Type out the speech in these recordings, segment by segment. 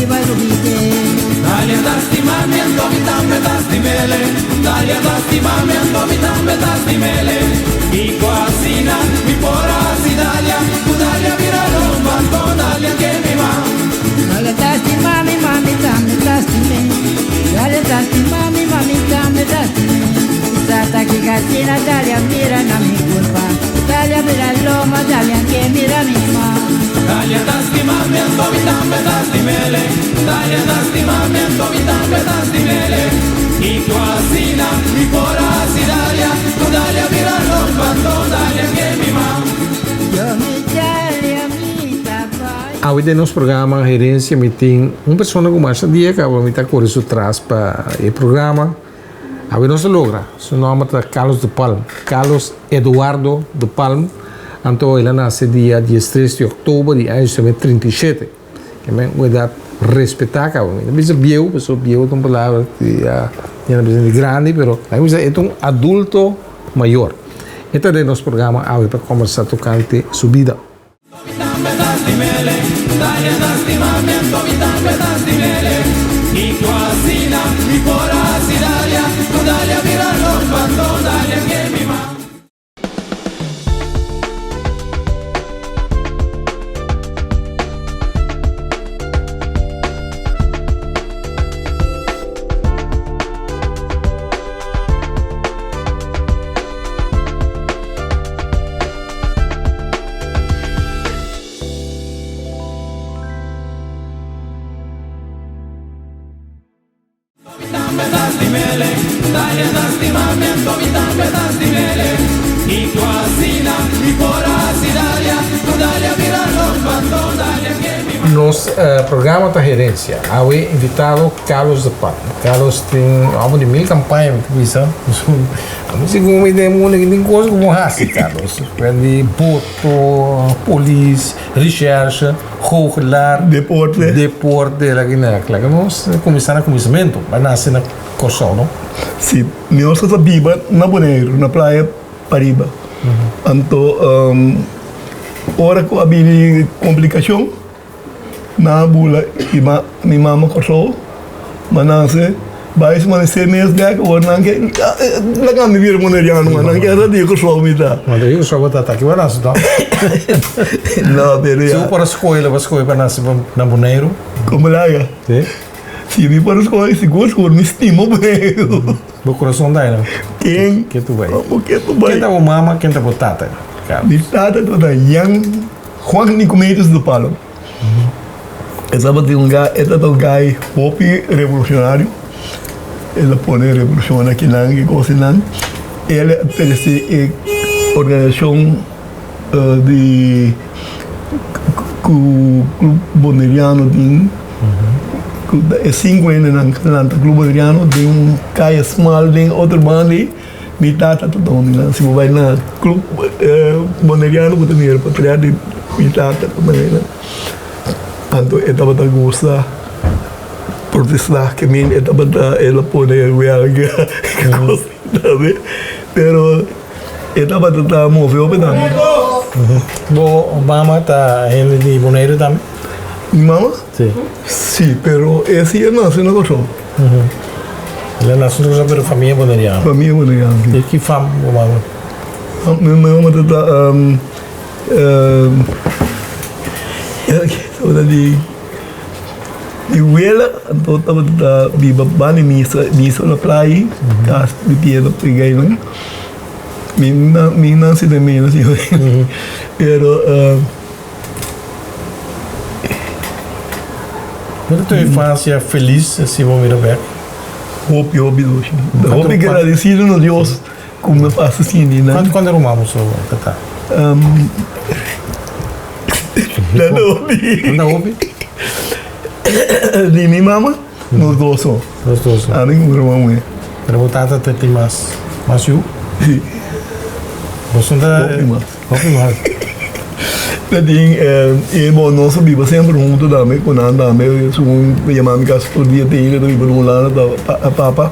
biba lubid'é. Dalia ta stima mi anto mi tambe ta stim'ele Dalia ta stima mi anto mi tambe ta stim'ele Kiko asina mi por a hasi Dalia Ku Dalia bira lomba anto Dalia ke mi ma. Dalia ta stima mi ma mi tambe ta stim'é Dalia ta stima mi ma mi tambe ta stim'é Mi sa ta kiko asina Dalia mira na mi kulpa Dalia bira lomba Dalia ke mira mi ma. Dalia ta stima mi anto mi tambe ta stim'ele Dalia ta stima mi anto mi tambe ta stim'ele Kiko asina mi por a hasi Dalia Ku Dalia bira lomba anto Dalia ke mi ma. Yo mi Dalia mi ta bai. Awe den nos programa Herencia mi tin un persona cu masha dia caba mi ta core su tras pa e programa. Awe nos a logra. Su nomber ta Carlos de Palm. Carlos Eduardo de Palm. Anto el a nace dia diestres di october di aña 1937. Ke men un edat respetá caba. Mi ta bisa bieu, pasobra bieu ta un palabra ku ya na bisa di grandi, pero mi ta bisa e ta un adulto mayor. E ta den nos programa awe pa kombersá tokante su bida. Nos programa ta Herencia. Awe invitado Carlos de Palma. Carlos tin amo di mil campaña mi ta bisa. Ami segun mi den mundo aki tin cos cu bo haci Carlos. Di boto, polis, recherche. Goochelaar, Deporte. Deporte, la kina. Laga nos kuminsá na kuminsamentu. Bo a nase na Kòrsou, no? Si, mi nos ta biba na Boneiru, na Playa Pariba. Anto ora ku a bini komplikashon, nan a bula i mi mama Kòrsou. Ma nase bai su manesé mes bek awor nan ke laga mi bira boneriano man nan ke sa di Kòrsou mi ta. Ma di Kòrsou bo ta ta ki bo a nase to? No pero ya. Si bo por a skohe lo bo a skohe pa nase na Boneiru? Komo laga? Si. Si mi por a skohe sigur sigur mi stima Boneiru. Bo kurason ta aynan? Ken? Ke tu bai? Komo ke tu bai? Ken ta bo mama ken ta bo tata Carlos? Mi tata tabata Jan Juan Nicomedes de Palo. E tabatin un gai, e tabata un gai hopi revolucionario. El a pone revolucion akinan, ki cos einan. El a perece e organisacion di cu Club Boneriano tin, cu ta e cinco hendenan cu lanta Club Boneriano den un caya smal den otro banda ei. Mi tata ta dòmi nan. Si bo bai na Club Boneriano bo ta mira patria di mi tata ta manera. Anto e tabata gusta protestá ke min e tabata el a pone welga ki kos tambe pero e tabata ta move hopi tambe. Bo mama ta hende di Boneiru tambe? Mi mama? Si. Si, pero e si a nase na Kòrsou. El a nase na Kòrsou pero famia boneriano. Famia boneriano, si. Di ki fam bo mama? Mi mama ta ta Tabata di mi wela anto tabata ta biba banda di misa, misa na playa kas di piedra pega einan. Mi mi nase den medio si pero. Bo ta tu infansia felis si bo mira bek? Hopi hopi dushi. Hopi gradesido na Dios. Ku mi pasa sinti nan. Kuantu ruman boso ta ta? Nan ta hopi. Nan ta hopi? Di mi mama, nos dos so. Nos dos so. Ami ku mi ruman muhé. Pero bo tata ta tin mas mas yu? Si. Boso ta. Hopi mas. Hopi mas. Ta tin e bon nos a biba semper huntu tambe ku nan tambe. Segun yama mi kas tur dia tin ta biba na Hulanda ta papa.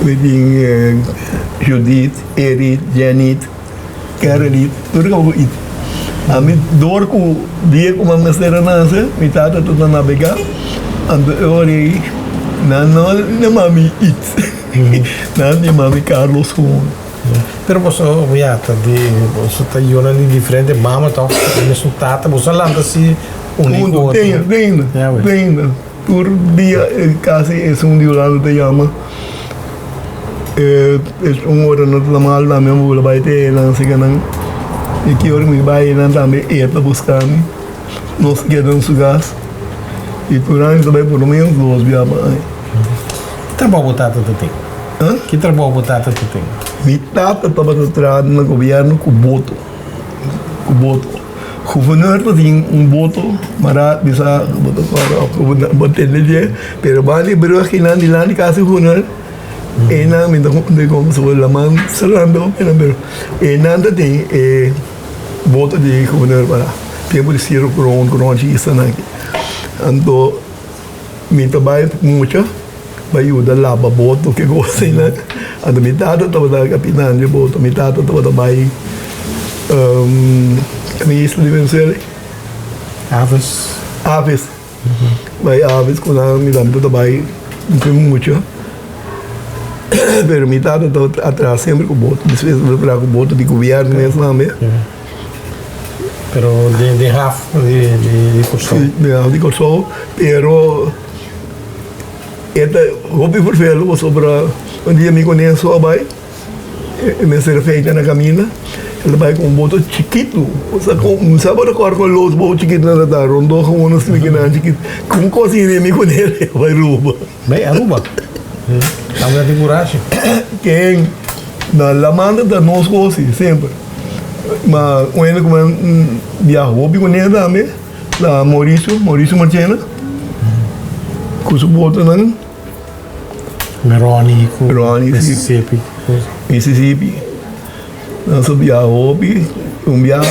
Mi tin Judith, Edith, Janet, Caroline, tur kaba ku it. Ami dor ku dia ku mi mester a nase, mi tata ta nabegá, anto e ora ei nan no yama mi Its, nan yama mi Carlos gewoon. Pero boso ya ta di boso ta yunan di diferente mama tòg e mesun tata boso a lanta si uni ku otro. Te ainda, te ainda. Tur dia kasi esun di Hulanda ta yama un ora no ta mal tambe mi bula bai te nan asina nan y ki ora mi bai nan tambe e ta buska mi nos keda na su kas y tur aña ta bai por lo menos dos bia pa aña. Ki trabou bo tata ta tin? Ki trabou bo tata ta tin? Mi tata tabata traha na gobierno ku boto ku boto. Guvernor ta tin un boto mara bisa bo ta kòrda òf bo ta bo tende dje pero banda di brùg einan dilanti kas di guvernor einan mi ta konta komo si laman serando pero einan ta tin e boto di guvernor pará tempu di Ciro Kroon ku Ronchi Isla nan aki anto mi ta bai mucha bai yuda laba boto ke kos einan anto mi tata tabata kapitan di boto mi tata tabata bai mi isla di Venezuela Aves Aves bai Aves ku nan mi tabata bai mucha pero mi tata tabata atras semper ku boto despues tabata traha ku boto di gobierno mes tambe. Pero den haf di Kòrsou. Den haf di Kòrsou pero. E ta hopi vervelu pasobra un dia mi kuné so a bai, e mester feita na kaminda, el a bai ku un boto chikitu, osea ku sa bo ta kòrda ku los boto chikitu nan ta ta rondó gewoon asina kinan chikitu, ku un kos hende mi kuné el a bai Aruba. Bai Aruba? Tabata tin kurashi. Ken? Na laman ta ta nos kosi semper, ma un hende ku mi a biaha hopi kuné tambe. Ta Mauricio, Mauricio Marchena, ku su botonan. Ronnie ku Ronnie, si. Mississippi. Mississippi. Nan sa biaha hopi. Un biaha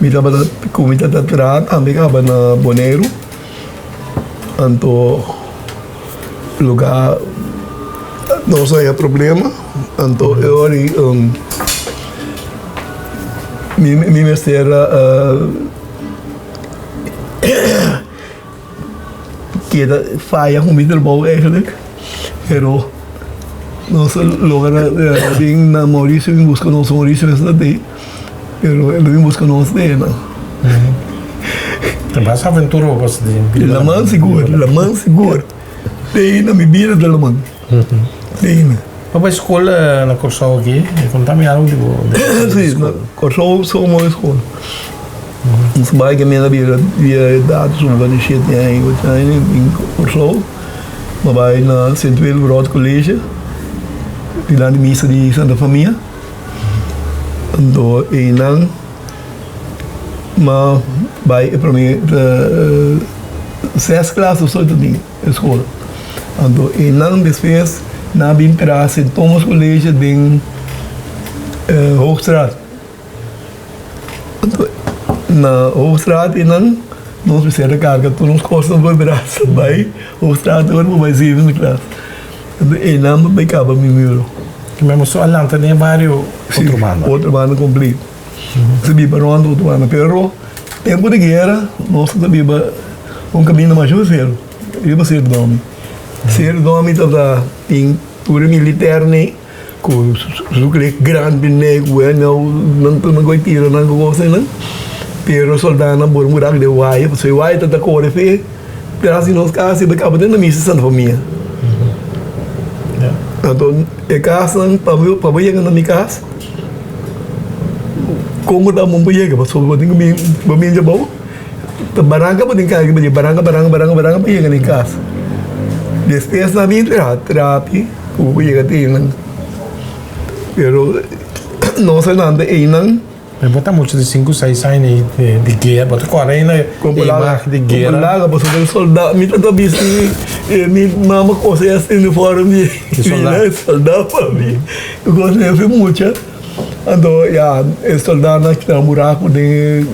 mi tabata ku mi tata traha tambe kaba na Boneiru. Anto luga nos a haña problema. Anto e ora ei mi mester a. Keda faya ku mi trabou eigenlijk, pero nos a logra bin na Mauricio bin buska nos, Mauricio mester ta ei, pero el a bin buska nos te einan. Ta basta aventura bo pasa den bida. Laman sigur, laman sigur. Te einan mi bida ta laman. Te einan. Bo bai skol na Kòrsou aki? Konta mi algu di bo Sí, na Kòrsou so mooi skol. Nos bai ke mi a bira di edat suba di shete aña ocho aña den Kòrsou. Mi a bai na Sint Willibrord College dilanti misa di Santa Famia. Anto einan mi a bai e prome ses klas of so ta tin. E skol. Anto einan despues nan a bin traha Sint Thomas College den Hoogstraat. Anto na Hoogstraat einan nos mester a karga tur nos kosnan for brasa bai Hoogstraat ora bo bai zevende klas. Anto einan bo bai kaba mi muro. Kimen boso a lanta den e bario Otrobanda? Si, Otrobanda kompleto. Nos a biba rond Otrobanda pero tempu di guera nos ta biba un kaminda masha seru. Riba Ser Domi. Ser Domi tabata tin tur e militernan ku su kle grandi nek weno nan tur nan koe tira nan ku kos nan pero soldanan por murak den waya pasobra e waya tabata kore fe tras di nos kas i bai kaba den na misa Santa Famia. Anto e kasnan pa bo yega na mi kas kon ku ta bo yega pasobra bo tin ku bin bo bin djabou. Ta baranka bo tin kai riba dje, baranka, baranka, baranka, baranka pa yega na e kas. Despues nan bin traha trapi ku bo yega te einan. Pero nos a lanta einan. Pero bo ta mucha di sinku seis aña di guera, bo ta kòrda ainda e imagen di guera? Kon laga pasobra e solda, mi ta bisti mi mama kose e uniform di solda pa mi. Kos mi a fi mucha. Anto ya e soldanan kita buraku den e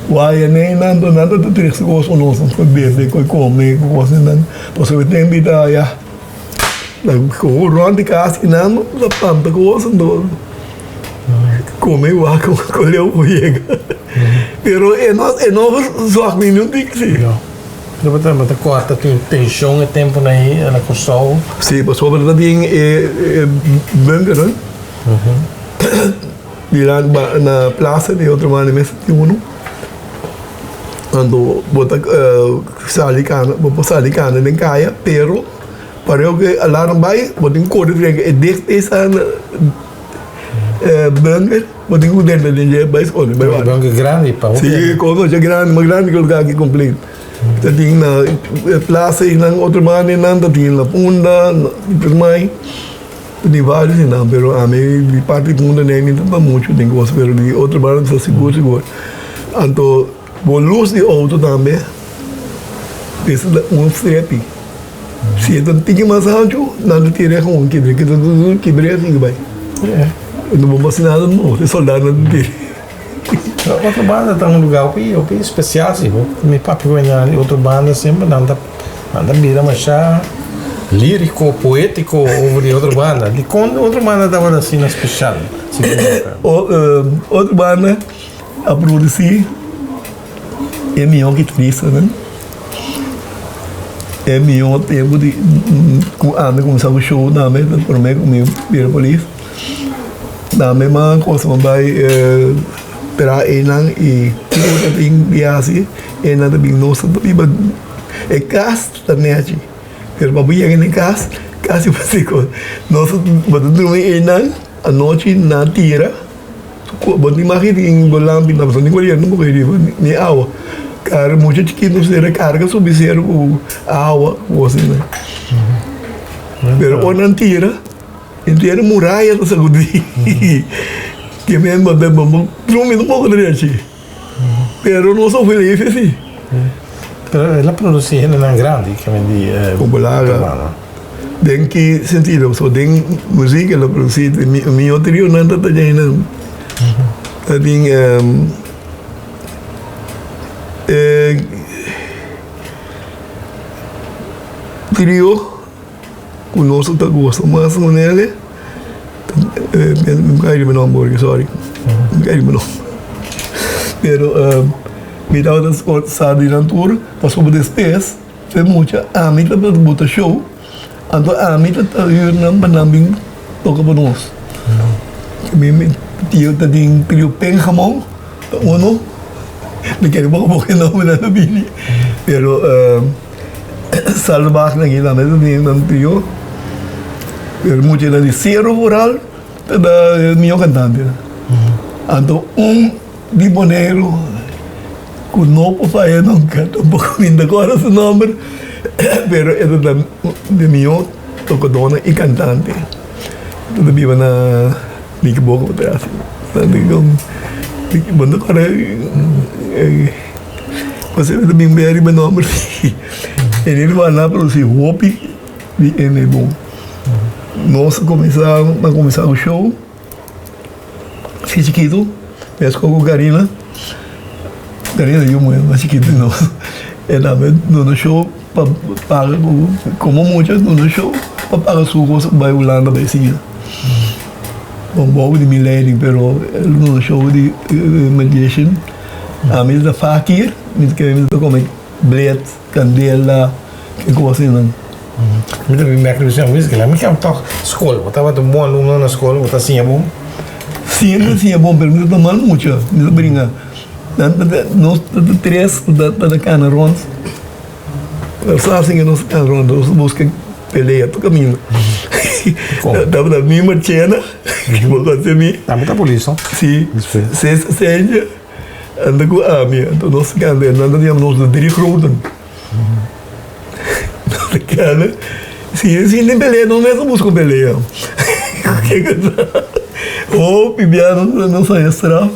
waya neinan anto nan ta trese kos pa nos nos por bebe ku kome ku kos nan pasobra e tempu ta ya ku rònt di kas kinan ta planta kos anto kome wak ku leu por yega. Pero e no e no zwak mi niun tiki si. No. Pero bo ta bo ta kòrta tin tenshon e tempunan ei na Kòrsou. Si, pasobra ta tin e e bunkernan. Dilanti ba na plasa di otro banda mes tin unu. Anto bo ta sali kana bo por sali kana den kaya pero pareu ku e alarm bai bo tin kore frente e dicht esa bunker bo tin ku drenta den dje bai skonde bai wak. Bunker grandi pa hopi Si kos masha grandi mas grandi ku lugar aki kompleto. Ta tin na plasa einan otro banda einan ta tin na punda na Permai. Tin varios di nan, pero ami di parti punta nei mi ta mucho den cos, pero di otro banda ta sigur sigur. Anto bo luz di auto tambe mester ta un strepi. Si e ta un tiki mas hancho nan ta tira e gewoon kibra kibra kibra e sigui bai. No bo por haci nada no, e soldadonan ta tira. Otro banda ta un lugar hopi hopi special si bo mi papia cu nan di otro banda semper nan ta nan ta bira masha lirico poetico over di otro banda dicon otro banda tabata asina special Otro banda a produci e miho guitarristanan e miho tempo di cu ami cuminsa cu show tambe prome cu mi bira polis. Tambe man cosa pa bai traha einan y kiko ta bin di haci einan ta bin nos ta biba e cas ta nechi pero pa bo yega na e cas casi bo nos bo ta drumi einan anochi nan tira bo no imagina tin bo lampi nan pasobra ni coriente no por riba ni awa kar mucha chikito mester carga subi cero cu awa cu cosnan pero ora nan tira. Henter muraya ta sakudí. Ke men bo ta bo drumi un poko drechi. Pero nos a ofrece si. Pero el a produci hendenan grandi ke men di Populaga. Den ki sentido? So den muziek el a produci mi trionan ta ta djainan. Ta tin e trio. Ku nos ta gosta mas manera mi kai riba nomber hoor sorry mi kai riba nomber pero mi tabata sa di nan tur pasobra despues e mucha ami ta bota show anto ami ta hür nan pa nan bin toka pa nos mi tio ta tin trio Penjamon ta uno mi kere poko poko e nombernan ta bini pero. Salbak nan nan ta tin nan trio pero mucha nan di Cerro Rural ta da e miho cantante anto un di Boneiru cu no por faya nunca tampoco mi no ta acorda su nomber pero e ta da e miho tocadornan y cantante ta ta biba na Nikiboko patras bo no ta acorda. Pasobra ta bin bia riba nomber di e nirvana a produci hopi di hende bon. Nos a cuminsa a cuminsa cu show si chikitu mesco cu Karina, Karina yu muher mas chikitu di nos e tambe duna show pa paga cu como mucha duna show pa paga su cos bai Hulanda bai siña. Bon bou di mi leiding pero el duna show di magician. Ami ta fakir, mi ta kere mi ta kome blet, kandela, e kosnan. Mi ta bin bek riba e whisky la. Mi kende tòg skol. Bo tabata un bon alumno na skol, bo ta siña bon? Si, mi ta siña bon, pero mi ta ta mal mucha. Mi ta bringa. Nos ta tres ku ta kana rònt. Sa asin ku nos ta kana rònt, nos ta buska pelea tur kaminda. Tabata mi Marchena, ku bo konose mi. Tambe ta polis, no? Si, Cesar Senja anda ku ami. Anto nos ta kanda, nan ta yama nos de drie groten. Nos ta kanda, si si tin pelea nos mes ta buska un pelea. Hopi bia nos haña straf.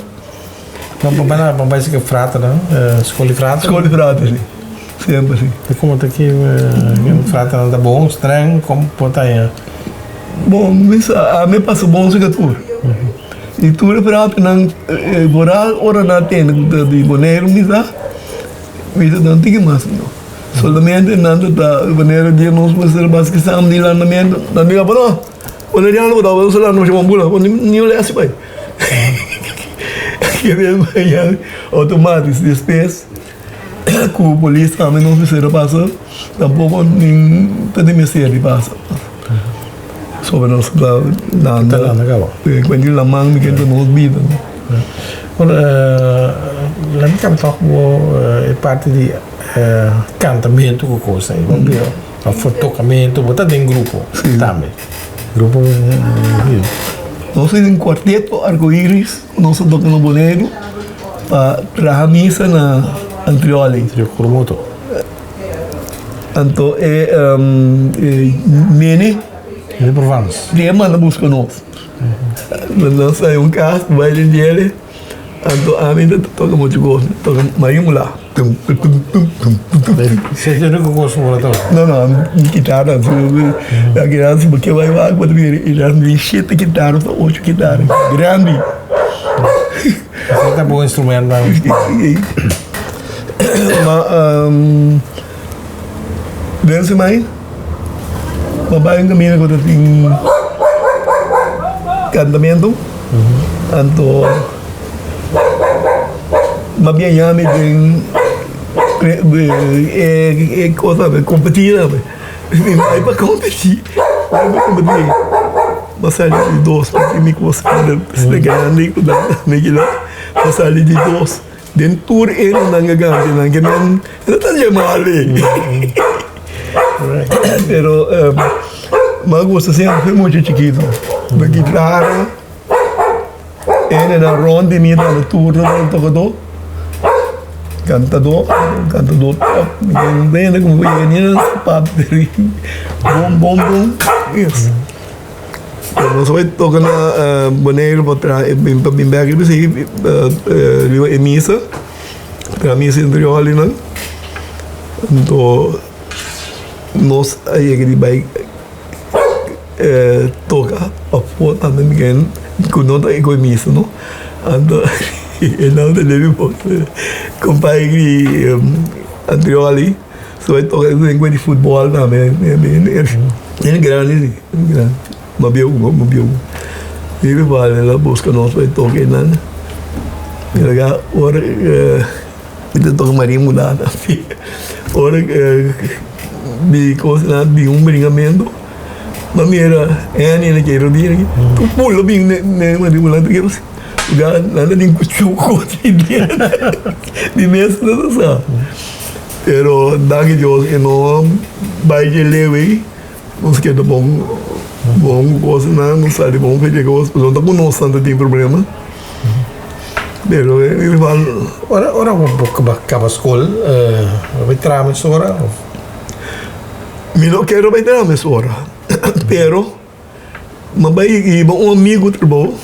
Bo bai sigi frater nan, skol di frater? Skol di frater, si. Semper, si. I komo ta ki fraternan ta bon, streng, komo por ta haña? Bon, mi sa, ami a pasa bon sigi tur. I tur e fraternan, vooral ora nan a tende ku ta di Boneiru mi sa, mi sa nan tin ki mas no. Solamente nan ta ta manera dia nos mester bas kisam di landamento, nan di, Boneriano bo ta, bo ta landa masha bon bula, bo ni un lesi bai. Kere mañan automatic despues ku polis tambe nos mester a pasa tampoco nin ta den mester di pasa sobre nos ta landa kuenti laman mi kende nos bida. Bueno laga mi kaba tok bo e parti di kantamentu ku kos ei of tokamentu bo ta den grupo tambe. Grupo Nos tin un cuarteto Arcoiris cu nos ta toca na Boneiru pa traha misa na Antrioli. Trio Coromoto. Anto e Nene. Nene Provence. Di e manda busca nos. Nos a un cas bai den djele anto ami ta toca mucho cos toca marimula. Esei e único cos cu bo ta toca? No, no, kitara. Aki si bo ke bai wak bo ta mira e nan tin shete kitara of ocho kitara grandi. Esei ta bo instrumentnan. Ma den semai bo bai un caminda cu ta tin cantamento anto. Ma bien yami den e cosa competi tambe. Mi bai pa competi, bai pa competi. Ma sali di dos porque mi cos ta grandi cu mi kila. Ma sali di dos. Den tur e nan a gana nan ke men no ta yamali. Pero mi a gusta semper mucha chikito. Mi guitarra. Hendenan rond di mi ta tur ta tokadó, kantadó, kantadó tòp. Mi tin hende ku mi por yega ni na nan sapato pero bon bon bon yes. Pero nos a bai toka na Boneiru pa traha pa bin bèk riba esei riba e misa, traha misa entre yòlinan. Anto nos a yega di bai. Toca pafó tambe mi ken cu no ta ego misa no anto e nan ta debe por compai di Andrioli so e toca lengua di futbol tambe el grandi si el grandi ma bieu ma bieu mi papá el a busca nos pa e toca einan ora Mi ta toca Maria Mulata ora di cosa nan bin un bringamento ma mira Annie na kere bira aki tur pueblo bin ne Maria Mulata ke lugar nan ta bin cu chuco mi mes no ta sa pero danki Dios e no bay dje leu ey nos keda bon bon cu cosanan nos sali bon fe dje cos pasobra no ta cu nos nan ta tin problema. Pero e rival. Ora ora bo bo kaba skol bo bai traha mesora of? Mi no kero bai traha mesora pero mi a bai hiba un amigu trabou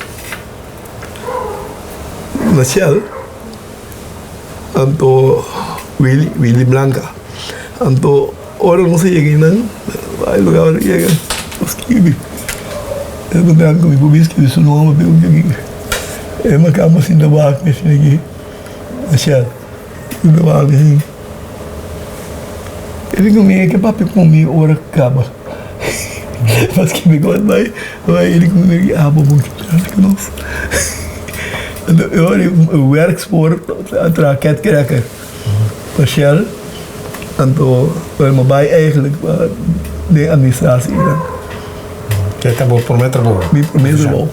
na Shell anto Willy Willy Blanca anto ora nos a yega einan bai lugar ora yega nos skibi e puntra mi ku mi por bin skibi su nomber pero E makamba sinta wak mi asina aki, Michelle, sinta wak mi asina. E di ku mi, e ke papia ku mi ora kaba. Paske mi kos bai, bai e di ku mi, abo bo ke trata ku nos. Anto e ora e werkspoor a traha ketkrekker pa Shell, anto mi a bai eigenlijk pa den administratie. Ke ta bo prome trabou? Mi prome trabou.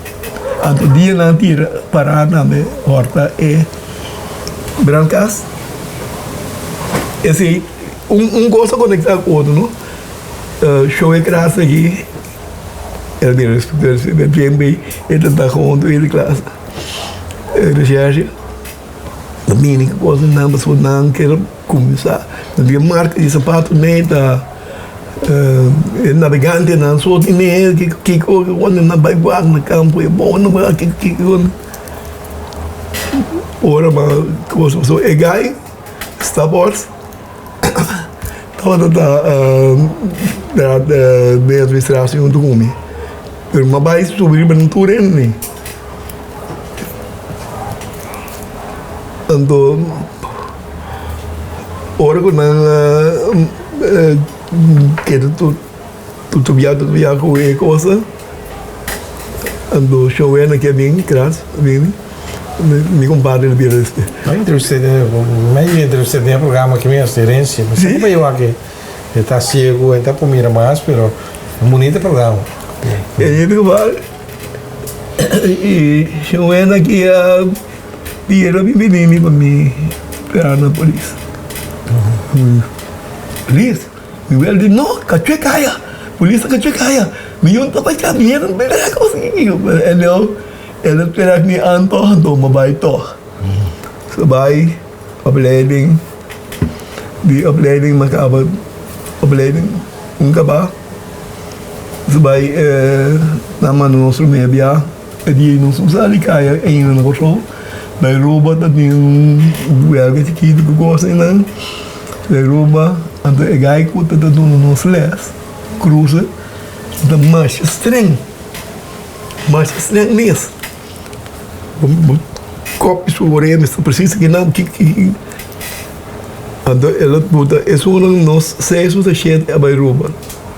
Anto dia nan tira para tambe horta e brandkast. Esei un un kos a konekta ku otro no. Show e klas aki el bira inspektor siempre e ta ta gewoon tweede klas recherche ta bini ku kosnan pasobra nan kier kuminsá nan tin e marka di sapato nei ta. E nabegantenan so tin miedu kiko kiko unda nan bai wak na kampo e bon nan bai kiko kiko ora ma kos pasobra e gai Starboard tabata ta den administracion huntu ku mi pero mi a bai subi riba nan tur hende anto ora ku nan. Keda tutubiá tutubiá ku e cosa anto showena ke a bin kras a bini. Mi compadre lo bira despues. Mi a entrevist'é den, mi a entrevist'é den e programa aki mes, Herencia. Mi sa ku yo aki e ta ciego, e ta por mira mas, pero un bunito programa. E compadre, y Showena aki a bira mi bini mi pa mi traha na polis. Polis? Mi wèl di, No, kachue kaya, polis ta kachue kaya. Mi yun ta bai kaba, mi yun ta bai kaba. El a spera mi anto, anto mi a bai tog. So bai opleiding, di opleiding mi a kaba opleiding un kaba. So bai nan manda nos prome bia, e dia nos no sa di kaya ainda na Kòrsou. Bai Aruba ta tin un welga chikitu ku kos einan. Bai Aruba, anto e gai ku ta duna nos les, krusa, ta masha streng. Mas esnan mes bo kòp su orea mester presis kinan ki ki anto el a punta esunnan nos seis o shete a bai Aruba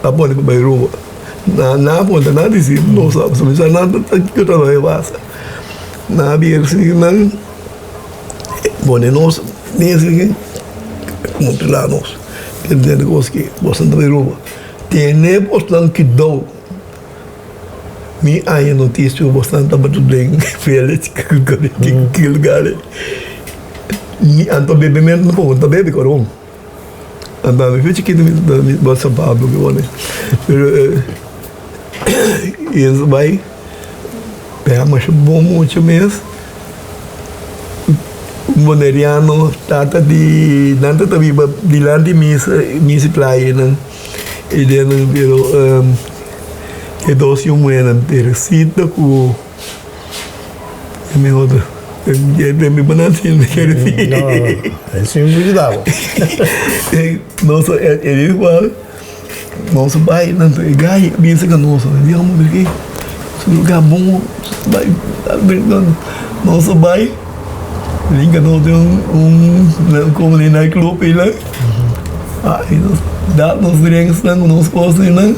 a pone pa bai Aruba nan a punta nan a disi nos a bisa nan ta kiko ta bai pasa nan a bira si nan pone nos mes aki kontrola nos kende kos ki boso ta bai Aruba tene bosnan kidou. Mi haña notisia ku bosnan tabata den village ki lugar ei. Mi anto bebementu no por ta bebe koron. Anto mi chikitu mi ta bai San Pablo ki wòrdu. Pero i nos bai pega masha bon mucha mes. Un boneriano tata di nan ta biba dilanti misa misa playa nan. I den pero e dos yu muhénan Teresita ku e mi otro e mi bo nan sin kere si. No, e sin bo yuda bo. Nos e di igual nos bai nan e gai bin saka nos e di amo mira ki su lugar bon bai nos a bai Linka nos den un como den night club einan ay nos da nos drinksnan ku nos kosnan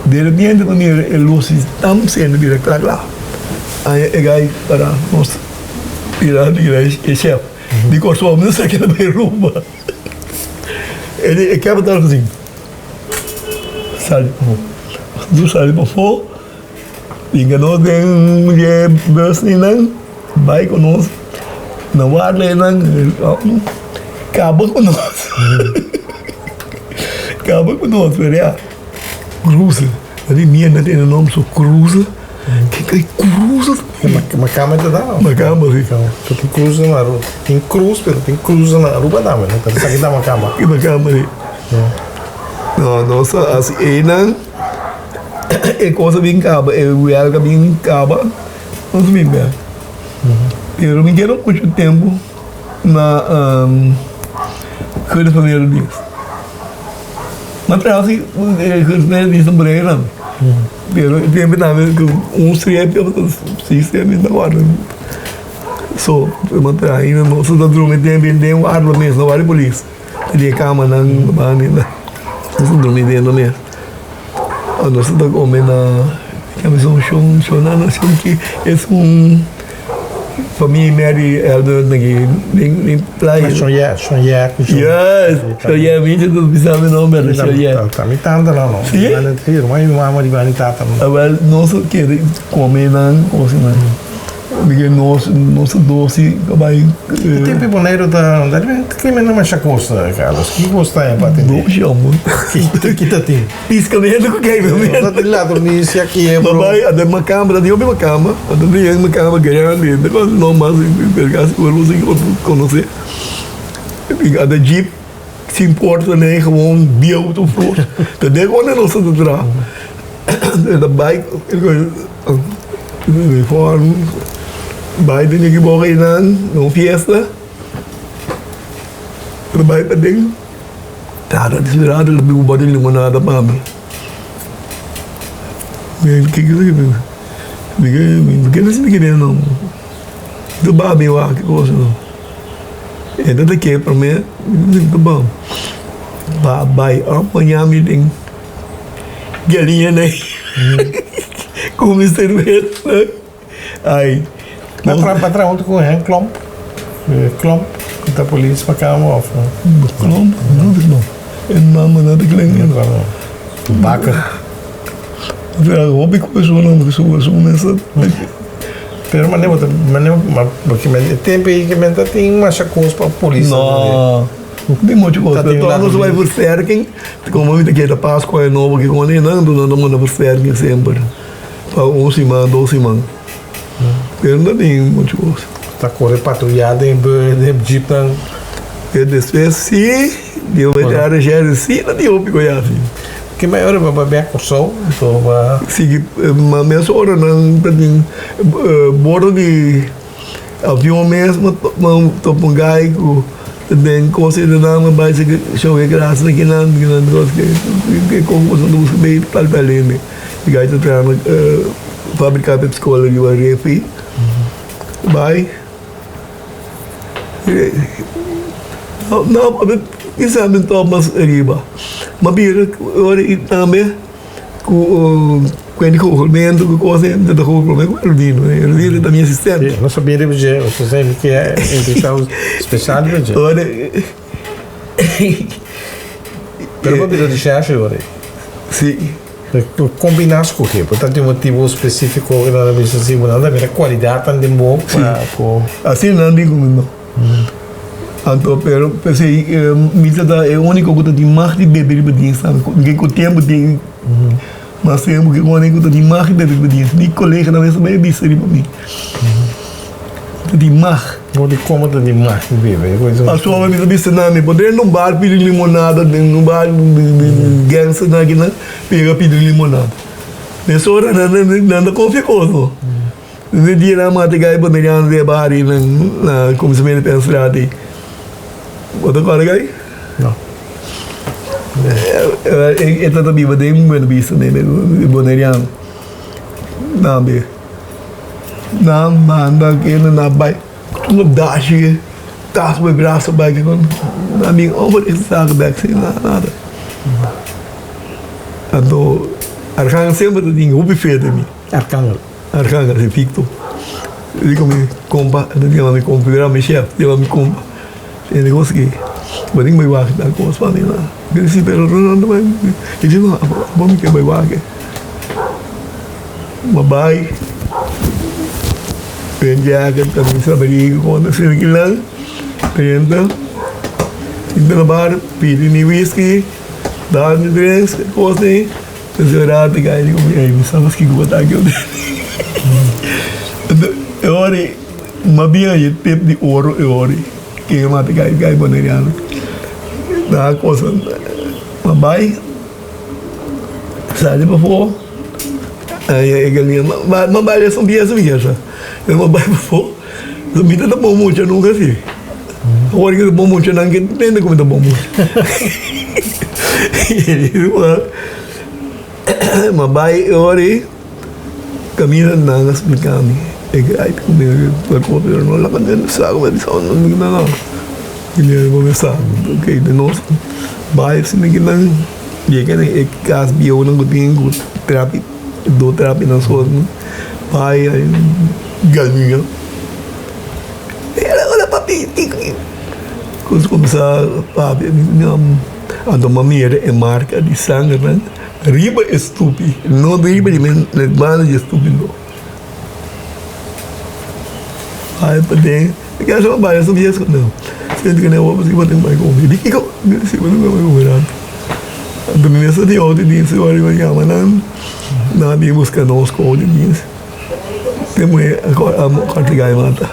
de repente bo mira e lus tan sende bira kla kla ay e guy para nos bira bira e chef di Kòrsou mi no sa keda bai Aruba e di e capital asin sali pafó nos sali pafó. Hinka nos den e bus einan, bai ku nos na warda einan, kaba ku nos, kaba ku nos, pero ya, krusa, a di mia na tene nom so krusa, kiko e krusa? Makamba ta da? Makamba si. Tin krusa na Aruba, tin krus pero tin krusa na Aruba tambe, no? Pero esaki ta makamba. Makamba si. No, nos a hasi einan. E cosa bin caba, e huelga bin caba, nos bin bek. Pero mi keda mucho tempo na Goede Familia Dios. Ma traha si Goede Familia Dios na Bonaire tambe. Pero e tempo tambe cu un streepje of seis streepje mi ta guarda. So, mi traha ainda nos ta drumi tempo den warda mes, na warda di polis. Di e kamanan banda nos ta drumi dentro mes. Nos ta come na shon shon shon ki es un famia Mary Elder aki den playa. Shon Ye shon Ye ku shon. Yes shon Ye mi ta bisa mi nomber shon Ye. Ta mi tanta nan no. Si? Irma mi mama di banda tata. Awel nos a kere come nan cosnan. Porque nos nos dosi ta bai. E tempo e Boneiru ta clima no masha cos Carlos. Ki cos ta pa atende? No shamo. Ki ta tin? Piscamento cu keibamento. No ta tin ladronicia, kiebro. Ma bai anda macamba, ta tin hopi macamba. Anda tin macamba grandi. No mas casi cu bo conoce. Anda jeep sin porta nee gewoon bieu ta flor. Ta den unda nos ta traha. Ta bai. Uniform bai den e gebou einan na un fiesta ta bai paden tata di sirado ta bin un bote di limonada pa mi mi kiko mi keda sin kere no ta ba mi wak ki cosa no e ta ke prome mi ta ba bai apaña mi den. Galiña nan ku mi serbes nan. Ai. Bo a traha huntu ku Henk Klomp? Klomp ku ta polis pa kama òf no? Klomp? No ta klomp. E nòmber no ta klink. Bakker. Hopi persona su mester. Pero mane bo ta mane bo e tempo ei ke men ta tin masha kos pa polis. No. Tin mucho kos. Pero toch nos bai versterking. Komo mi ta keda Pascua e nobo ke komo nan nan ta manda versterking semper. Pa un siman dos siman. Pero no tin mucho kos. Ta kore patruya den den jeepnan. E despues si di bai traha recherche si no tin hopi koe hasi. Ke mai ora bo bai bek Kòrsou anto ba. Sigui ma mes ora nan ta tin bordo di avion mes ma topa un gai ku ta den kos ei nan a bai show e gras na kinan kinan kos ke kon ku boso ta buska bei tal tal hende. E gai ta traha na fabrika pepsi-cola riba refi bai. No, kisa mi top mas riba. Ma bira ora i tambe ku kuent di kogelmentu ku kos ei mi ta kogel prome ku Erudino. Erudino ta mi asistente. Sí, nos a bira riba dje, nos a semi ke entrevista spesial riba dje. Ora Pero bo a bira recherche ora ei. Sí. Kon bin a skohe? Bo ta tin un motibu spesífiko ku nan a bisa si bo nan ta mira kualidatnan den bo pa ku. Asina nan di ku mi no. Anto pero p'esei mi ta ta e úniko ku ta tin mag di bebe riba dies tambe. Ku ku tempu tin mas tempu ku e ku ta tin mag di bebe riba dies. Mi koleganan mes ta bai bisa riba mi. Ta tin mag. Bo di komo ta tin mag di bebe? Pasobra mi ta bisa nan mi por drenta un bar pidi limonada den un bar di gangsternan akinan pega pidi limonada. Mesora nan nan ta konfia ku otro. Un dia nan a mata e gai boneriano den e bar ei na Komisamento Penstraat ei. Bo ta kòrda gai? No. E ta biba den Buena Vista e boneriano. Tambe. Nan manda kende nan bai tur nan dashi tas bo e brasa bai ke kon nan bin over e saka bek sin nada anto Arcangel semper ta tin hopi fe den mi. Arcangel. Arcangel si Victor e di ku mi kompa e ta yama mi kompa mi mi shef yama mi kompa e di kos ki bo tin bai wak tal kos pa mi mi di si pero no no e di no abo mi ke bai wak. Ma bai den jacket camisa abrigo con asina kinan drenta sinta na bar pidi mi whisky dal mi drinks e cos ey despues rato cay di como ey mi sa mas kico bo ta aki e ora ey ma bin aye tip di oro e ora ey ke mata cay cay boneriano nan a cosa ma bai. Sali pafó, e galiña ma bai es un bies bies e ma bai pafó mi ta bon mucha nunka si awor ki ta bon mucha nan ke tende ku mi ta bon mucha ma bai e ora ei kaminda nan a splika mi e gai ta kume pero no laga sa ku mi a bisa no no bai asina kinan. Yega na e kas bieunan ku tin ku trapi do trapi nan sosnan bai galiña hola hola papi ku kuminsá papia anto mi a mira e marka di sangernan riba e stupi no riba di e banda di e stupi no bai paden mi keda suma bai Siento que no voy a bai come. Di kiko? Mi di si bo no bai come nada. Anto mi mester di otro dienst ora mi yama nan, nan a bin buska nos ku otro dienst. Te muhé a kòrta gai mata.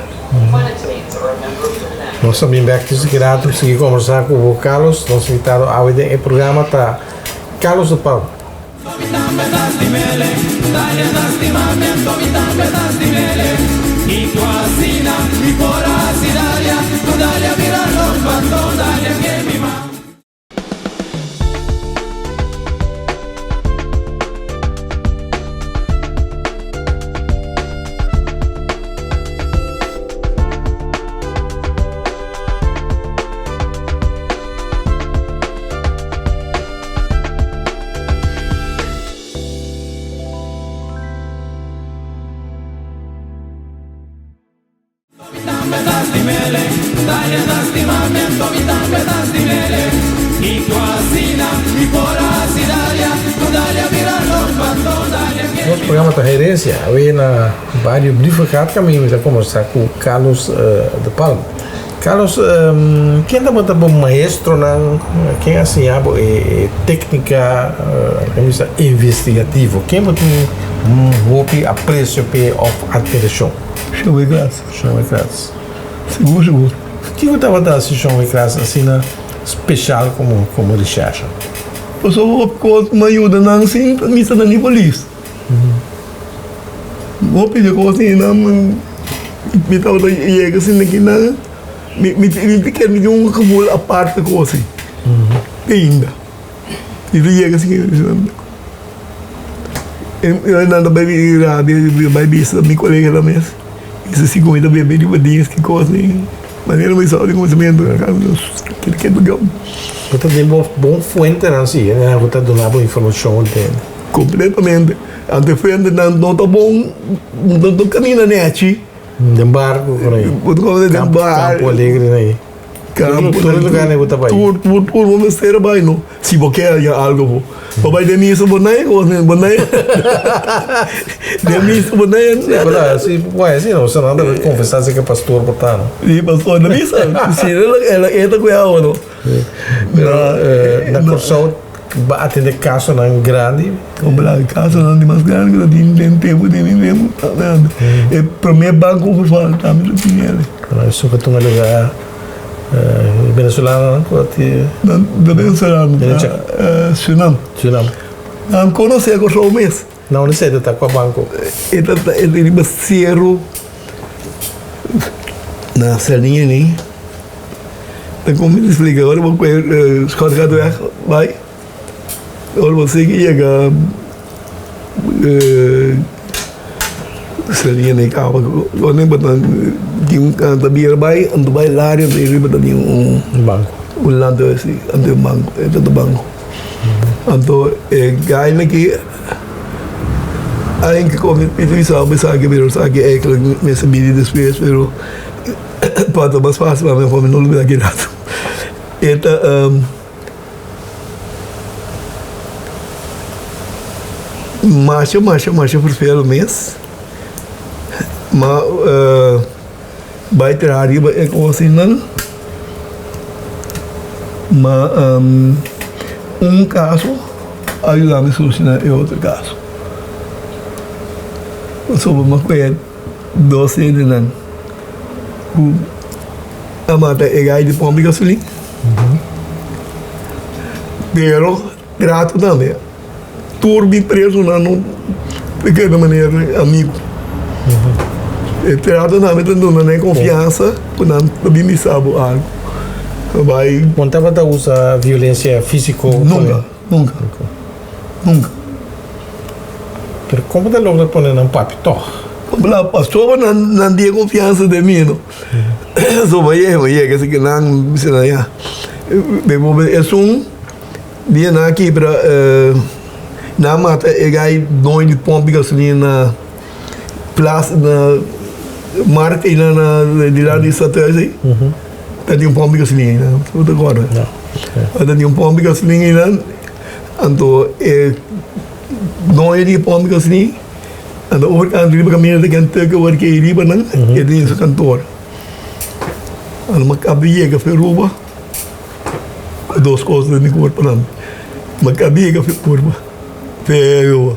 Nos ta bin bèk tusi ki rato sigui kombersá ku bo Carlos. Nos invitado awe den e programa ta Carlos de Palm. Programa ta Herencia. Awe na bario Brievengat kaminda mi ta kombersá ku Carlos de Palm. Carlos, ken tabata bo maestronan? Ken a siña bo e téknika, laga mi bisa, investigativo? Ken bo tin un hopi apresio p'e òf atmirashon? Shon Wekras. Shon Wekras. Sigur, sigur. Kiko tabata hasi Shon Wekras asina speshal komo komo reshèrshe? Pasobra hopi kos mi a yuda nan sin mi ta ni polis. Hopi di kos ei nan mi tabata yega asina ki nan mi mi ta kere mi tin un gevoel aparte kos ei te ainda. Mi ta yega asina nan ta bai rabia bai bisa mi koleganan mes bisa si ku mi ta bebe riba dies ki kos ei. Manera mi sa di konosementu ke ke Bo ta den bo bon fuentenan si, hende ku ta duna bo informashon den. Kompletamente. Anto e fuentenan no ta bon, no ta kaminda nechi. Den barku por ahi. Bo ta kome den bar. Kampo Alegre na ahi. Kampo. Tur lugar bo ta bai. Tur, tur, tur bo mester a bai no. Si bo ke haña algo bo. Bo bai den misa bo nae kos bo nae. Den misa bo nae. Si, bo si, bueno, si no, nan ta konfesá si ke pastor por ta no. Si, pastor na misa. Si, el a eta ku e awa no. Pero na Kòrsou bo a atendé kasonan grandi? Bo kasonan di mas grandi ku ta tin den tempu den mi tempu. E promé banko overval tambe ta tin el. Esun ku a tuma lugá Venezolanonan ku a ti. Nan ta venezolano Surinam. Surinam. Nan konosé Kòrsou mes. Na unda esei ta ta? Kua banko? E ta ta riba seru na Saliña ni. Ta kon mi ta splika ora bo kue Schotgaatweg bai ora bo sigui yega Saliña ni kaba ora bo ta tin un ta bira bai anto bai laria riba ta tin un banko un lanto asi anto e banko e ta ta banko anto e gaina ki Alguien que come mi ta bisa bo esaki pero esaki eigenlijk mester bini despues pero pa ta mas fácil pa mi mi no lubida ki rato. E ta masha masha masha vervelend mes ma bai traha riba e kosnan ma un kaso a yuda mi soluciona e otro kaso pasobra mi a kohe dos hendenan ku a mata e gai di pompi gasolin pero trato tambe. Tur mi presonan no ta keda manera amigu. E trato tambe ta duna nan e konfiansa ku nan ta bin bisa bo algu. Bai. Bo no tabata usa violensia físiko? Nunka, nunka, nunka. Pero kon bo ta logra pone nan papia tòg? Pasobra nan tin e konfiansa den mi no. So bo yega esaki nan bisa nan ya. Esun. Dia nan a kibra nan a mata e gai doño di pomp di gasolina na plas na markt ei na di lado di stadhuis ei ta tin un pomp di gasolina ei nan bo ta acorda ta tin un pomp di gasolina ei nan anto e doño di e pomp di gasolina anto overkant riba kaminda ta Kentucky ora ke ei riba nan e tin su kantoor anto mi a kaba di yega Aruba. Dos kos den mi kurpa nan. Mi a biga fi kurpa pero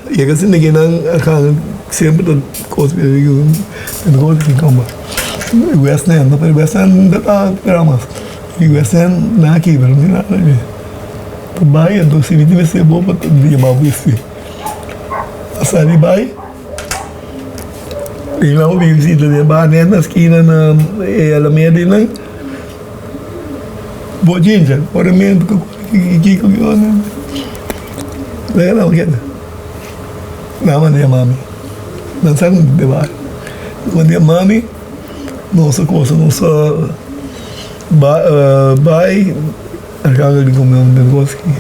yega asina ke nan a gana semper ta kos di kamba. West End, pero West End no ta traha mas. West End nan a kibra no tin nada awe. Ta bai anto si mi tin mester bo pa yama bo esti. A sali bai. I nan hopi visita den bar net na skina na e Alameda ei nan. Bochincha, korementu ku kiko ki ora. Laga nan keda. Nan manda yama mi. Nan sa ku mi ta den bar. Nan manda yama mi, nos a kosa nos a bai. Arcángel di come un den kos ki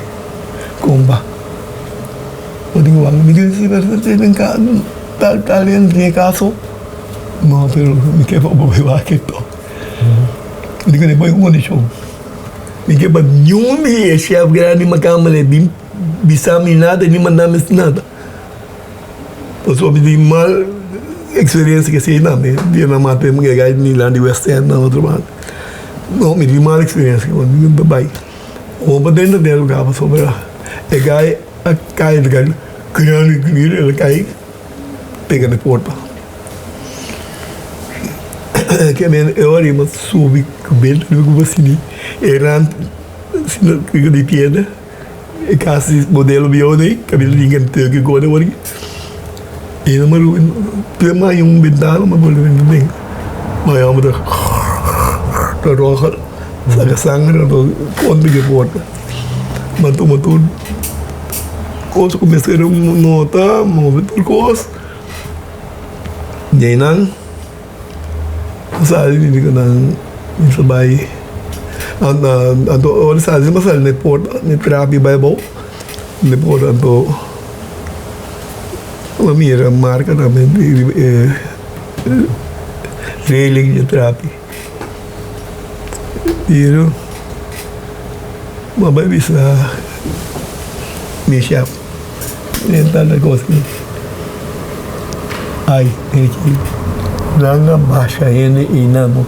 kompa. Bo tin wak mi di si den tal tal den e kaso. No pero mi ke pa bo bai wak e to. Mi di ku bo e kondishon. Mi ke pa niun di e shef grandi makamba le bin. bisa mi nada ni manda mi nada. Pasobra mi tin mal eksperensia ku esei tambe. Dia nan mata e muhé gai di nan di West End na otro banda. No, mi tin mal eksperensia ku mi ta bai. Bo pa drenta den e lugá pasobra e gai a kai el kai grandi grandi el a kai pega na e porta. Ke men e ora mi a subi ku bel ku basini e rant di piedra. E kas di modelo bieu ei kabila di hende teu ki gode awor aki. I nan maru te mai un bentana ma por drenta den. Ma e homber ta ta roga saka sanger anto kontra di e porta. Ma tuma tur kos ku mester nota move tur kos. Di einan. Sali di nan mi ta bai anto ora sali mi sali na e porta mi trapi bai abou na e porta anto mi mira marka tambe riba e reling di e trapi pero mi a bai bisa mi shef den tanta kos aki ai aki nan a basha hende i nan a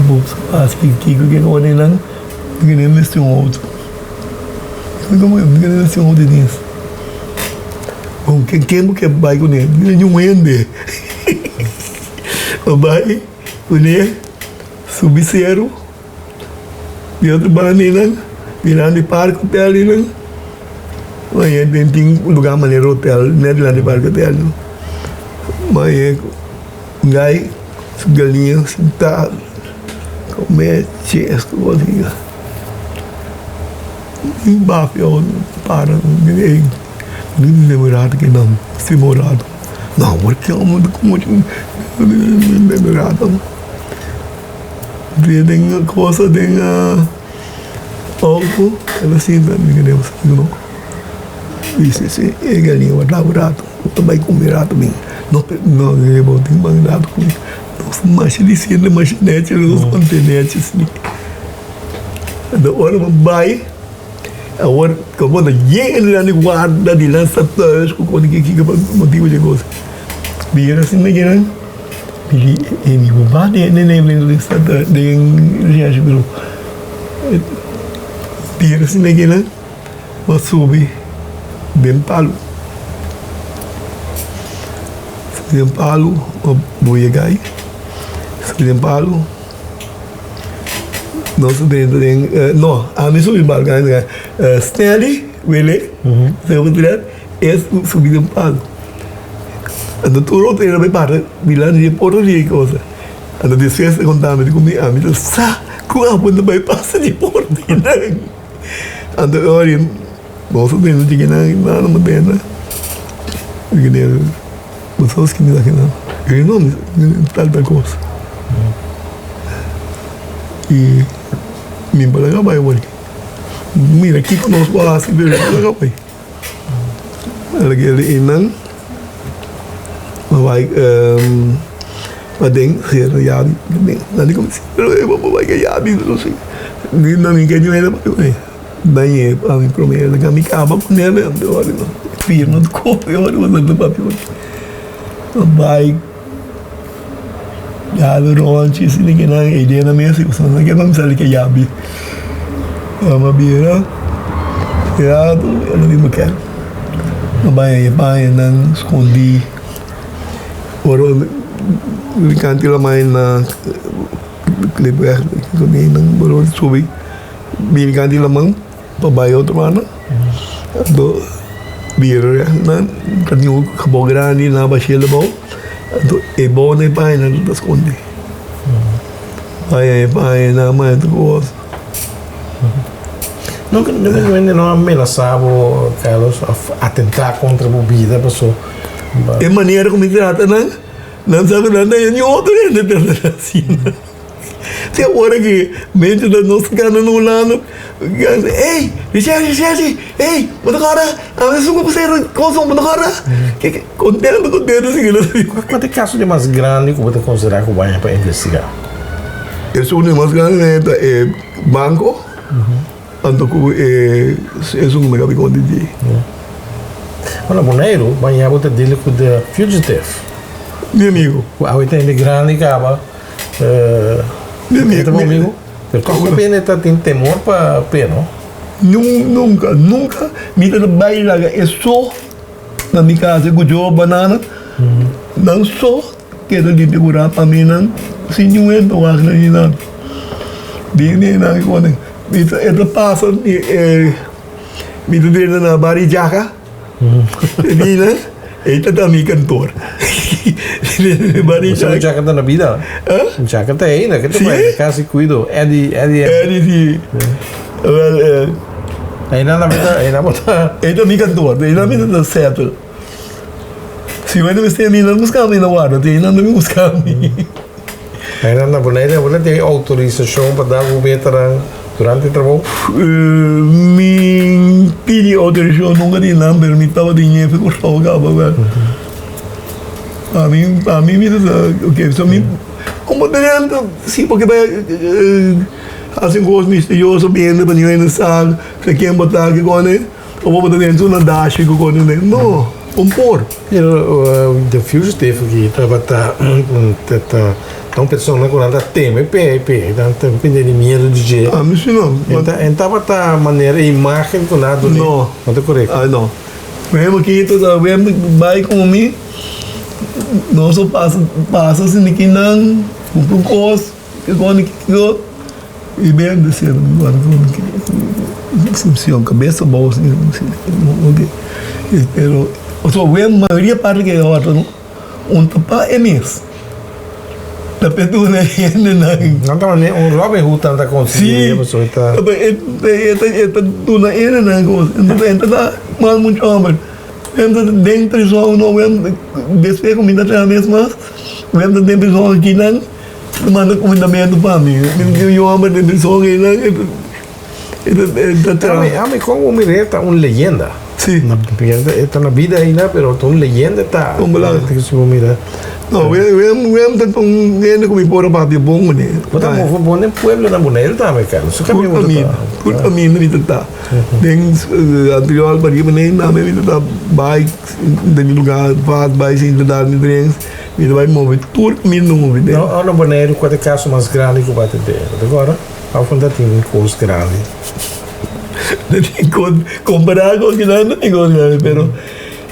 buska paski kiko ke kore nan mi kere mester un outo mi kere mester un outo di bon ken bo ke bai kuné niun hende a bai kuné subi seru. Di otro banda einan, dilanti Park Hotel einan, ma e den tin un lugar manera hotel net dilanti Park Hotel no. Ma e gai su galiña sinta come ches ku cos asina. Mi bafia para mi di demorado ki nan, demorado. No, porque amo demorado. Dia den cosa den auto el a sinta mi kende no dice si e galiña bo ta rato bo ta bai come rato bin no no bo tin ban rato come nos masha diciendo masha nechi nos conte nechi si anto ora bo bai awor como ta yena di guarda di nan sta thuis cu con kiko motibo di cosa bira asina kinan. E mi papá den den recherche bureau tira asina kinan bo subi den palu subi den palu bo yega ai subi den palu nos a drenta den no ami subi den palu Stanley Wele e subi den palu. Anto tur otro hende bai para dilanti di e porta di e cosa. Anto despues ta konta mi di ku mi ami ta sa ku abo no bai pasa di porta einan. Anto e ora nos a bini dje kinan nan a bini mi kende bo sabes ki mi ta kinan? Mi di no mi tal tal cosa. I mi por a bai awor. Mira kiko nos por hasi pero mi por a bai. Algel einan a bai paden sera yabi paden nan di como pero e bo bai ke yabi mi no mi ke ñuela bai ku ne dañe pa mi prome laga mi kaba ku nel anto ora firma di kopi ora bo ta papia a bai dal ronchi asina kinan e idea na mesa y pasobra nan ke pa mi sali ke yabi a bira. Gerardo e lo mismo ker a bai e baña nan skondi ora mi kanti la mai na Klipweg nan ora subi bini kanti laman pa bai otro banda anto bira nan ta tin un gebou grandi nan a bashel abou anto e bou na e baña nan ta skondi baña e baña nan a manda tur kos. Nunca nunca un hende no a menasá bo, Carlos, of atentá kontra bo bida paso. E manera ku mi trata nan, nan sa ku nan ta ni otro hende trata nan asina. Te ora ku mente ta nos gana na un lado, ey, Richelly, Richelly, ey, bo ta kòrda? Ami esun ku pusero koson, bo ta kòrda? Kontento, kontento si nan ta Kua ta e kaso di mas grandi ku bo ta konsiderá ku bo haña pa investigá? Esun di mas grandi ta e banko. Anto ku e esun ku mi kabi konta di. Bueno, Boneiru, baña bo ta deal ku The Fugitive. Mi amigo. Ku awe ta hende grandi kaba. Mi amigo. E ta bo amigo? Pero toch hopi hende ta tin temor pa p'e, no? Nunka, nunka mi ta bai laga e so na mi kas ku jo banana. Nan so keda limpia ku rap pa mi nan sin niun hende wak nan ni nada. Bini nan konen. Mi ta e ta pasa mi e mi ta drenta na Bari Djaka. E bini e ta ta mi kantor. Bari Djaka. Djaka ta na bida. Djaka ta ainda. Ke ta bai kasi kuido. Eddie Eddie. Eddie si. Wel e. Ainda na bida ainda bo ta. E ta mi kantor. Ainda mi ta settle. Si bo mester mi nan buska mi na warda te nan mi buska mi. Ainda na Bonaire bo ta tin outorisashon pa da bo betanan durante trabou? Mi pidi outorisashon nunka di nan pero mi tabatin jefe ku stòp kaba wèl. Pa mi pa mi mi ta sa oke so mi komo drenta si porque bai hasi un kos misterioso bende pa niun hende sa ken bo ta kiko. Obo bo ta den su na dashi ku kos den. No, un por. Pero The Fugitive aki tabata ta un persona ku nan ta teme p'e p'e nan ta tene di miedu di dje. Ami si no. En tabata manera e imagen ku nan a dun'é. No. No ta korekto. Ai no. Wem aki ta ta wem bai ku mi nos a pasa pasa sinti ki nan kumpra un kos. Kiko i ben di ser Asunción, kabesa abou pero pasobra wen mayoria parti ke ora un ta pa e mes ta pe duna e hendenan. Nan ta manera un Robin Hood nan ta konsider'é pasobra e ta. E ta duna e hendenan kos e ta da mal muchu hòmber wen ta den prison no wen despues ku mi ta traha mes mas wen ta den prison akinan. Ta manda kumindamentu pa mi. Mi yu hòmber den prison einan e ta traha. Ami kon bo mir'é ta un leyenda. Si. E ta na bida ainda pero ta un leyenda e ta. Kon bo laga? Si bo mira. No, Wem ta un hende ku mi por a papia bon kuné. Bo ta move bon den pueblo na Boneiru tambe, Carlos. Su kaminda bo ta ta. Tur kaminda mi ta ta. Den anterior pariba nei tambe mi ta ta bai den mi lugar vat bai sinta dar mi drinks. Mi ta bai move tur mi no move den. No, na Boneiru kua ta e kaso mas grandi ku bata den? Bo ta kòrda? Afo ta tin un kos grandi. Ta tin kos, kompará ku akinan ta tin kos grandi, pero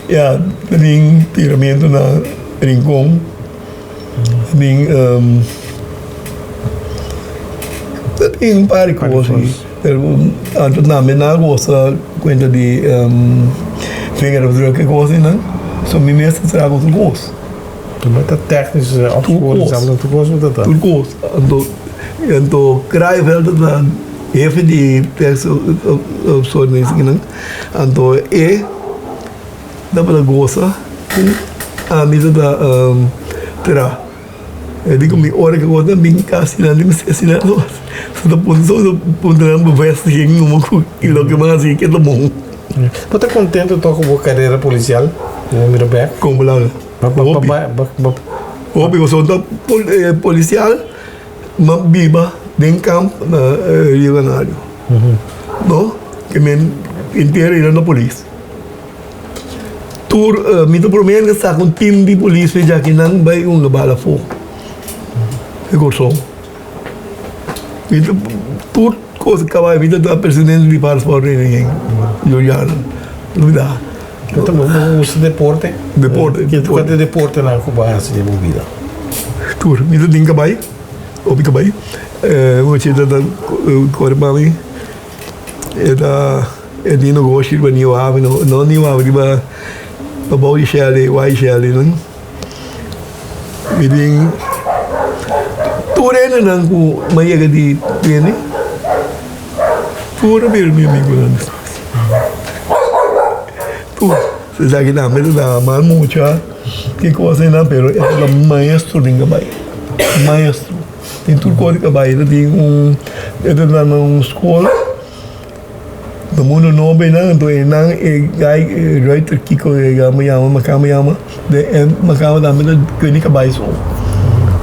ya, ta tin tiramentu na Rincon, ta tin ta tin un par di kos, pero anto tambe nan a gosa kuenta di vingerafdruk e kos einan, so mi mes ta traha ku tur kos. Tur ta tèknisch opgevoerd, tur kos bo ta Tur kos. Anto anto Kraaiveld ta hefe di tekstopsporing anto e tabata gosa ku ami ta traha. E di ku mi ora ku bo ta bin kasi nan di mester asina so ta puntra puntra nan bevestiging numa ku loke bo a hasi ke ta bon. Bo ta kontento tok ku bo karera polisial? Bo mira bek? Kon bo laga? Hopi. Hopi pasobra ta polisial ma biba den kamp na Rio Canario no ke men entero ira na polis. Tur mi ta promé ke saka un tim di polis fe djaki nan bai hunga bala afó e Kòrsou. Mi ta tur kos kaba mi ta ta presidente di Paarsportvereniging Juliana Lubida. Bo ta gusta deporte? Deporte. Kua ta e deportenan ku bo a hasi den bo bida? Tur. Mi ta tin kabai, hopi kabai. Mochi ta kore pa mi. E ta. E tin negoshi riba New Avenue, no New Avenue, riba pabou di Shelley, Y Shelley nan. Mi tin tur hendenan ku mi a yega di tene, tur a bira mi amigunan despues. Tur. Esaki tambe ta da mal mucha ki kos einan, pero e ta maestro den kabai, maestro. Tin tur kos di kabai, e ta tin un, e ta na un skol. Na mundo nobo einan, anto einan e gai e ruiter kiko e yama yama makamba yama de e makamba tambe ta kende kabai so.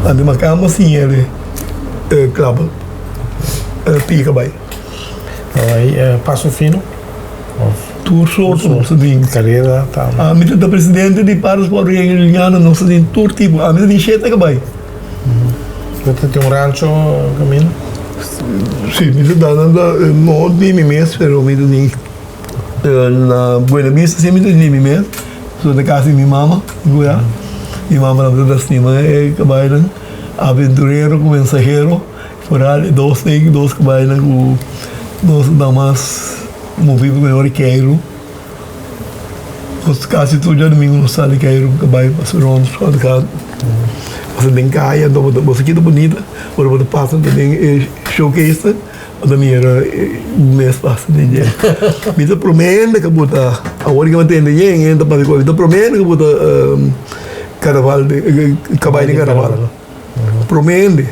Anto makamba siña e klaba pia kabai. Ai paso fino of? Tur sorto nos ta tin. Carrera tambe. Ami ta presidente di Paardensport Vereniging Juliana, nos ta tin tur tipo. Ami ta tin shete cabai. Bo ta tin un rancho caminda? Si, mi ta da nan ta, no di mi mes, pero mi ta tin na Buena Vista si mi ta di mi mes. So ta casa di mi mama, guia. Mi mama tabata ta stima e cabainan. Aventurero cu mensahero. Foral e dos ei, dos cabaynan cu nos ta mas movi pa mehor keiru. Nos casi tur djadomingo nos sali keiru cu cabay pasa rond rond ca. Pasa den caya, anto bo ta bo sa kita bunita ora bo ta pasa den e showcase bo ta mira e mes pasa den dje. Mi ta prome hende cu bo ta, awor cu mi a tende yen hende ta papia cu mi, mi ta prome hende cu bo ta carnaval cabay den carnaval. Prome hende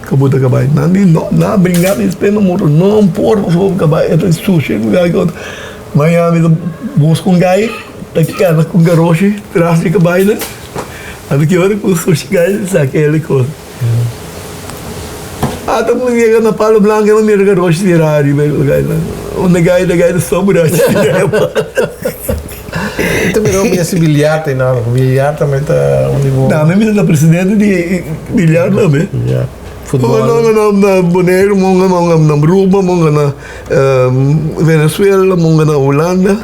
ku bo ta kabai nan di no nan a bringa mi spende moto no por pasobra bo kabai e ta sushi ku gai ku otro mañana mi ta buska un gai ta keda ku garoshi tras di kabai nan anto ki ora ku sushi gai saka el e kos ata ku mi yega na palo blanco mi mira garoshi sera ariba e gai nan unda gai ta gai ta sobra. Ta mira un mesi biliar ta inada. Biliar tambe ta un di bo. Tambe mi ta presidente di biliar tambe. Ya. Futbol. Monga na na Boneiru, monga monga na Aruba, monga na Venezuela, monga na Hulanda.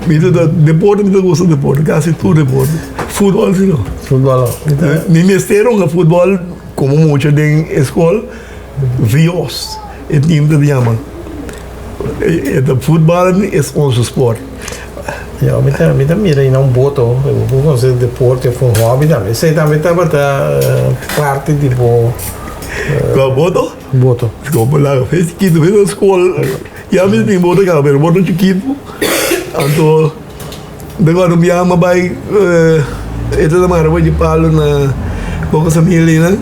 Mi ta da deporte, mi ta gusta deporte, casi tur deporte. Futbol si no. Futbol no. Mi mester hunga futbol como mucha den e skol, Vios e team ta yama. E ta futbal es onze sport. Ja, mi ta mi ta mira na un boto, bo por considera deporte of un hobby tambe. Esei tambe tabata parti di bo. Kua boto? Boto. Bo laga fe chikitu, fe na skol. Ya mi tin boto kaba, pero boto chikitu. Anto de cuando mi ama bai e ta mara bo di palo na Boca Samili nan.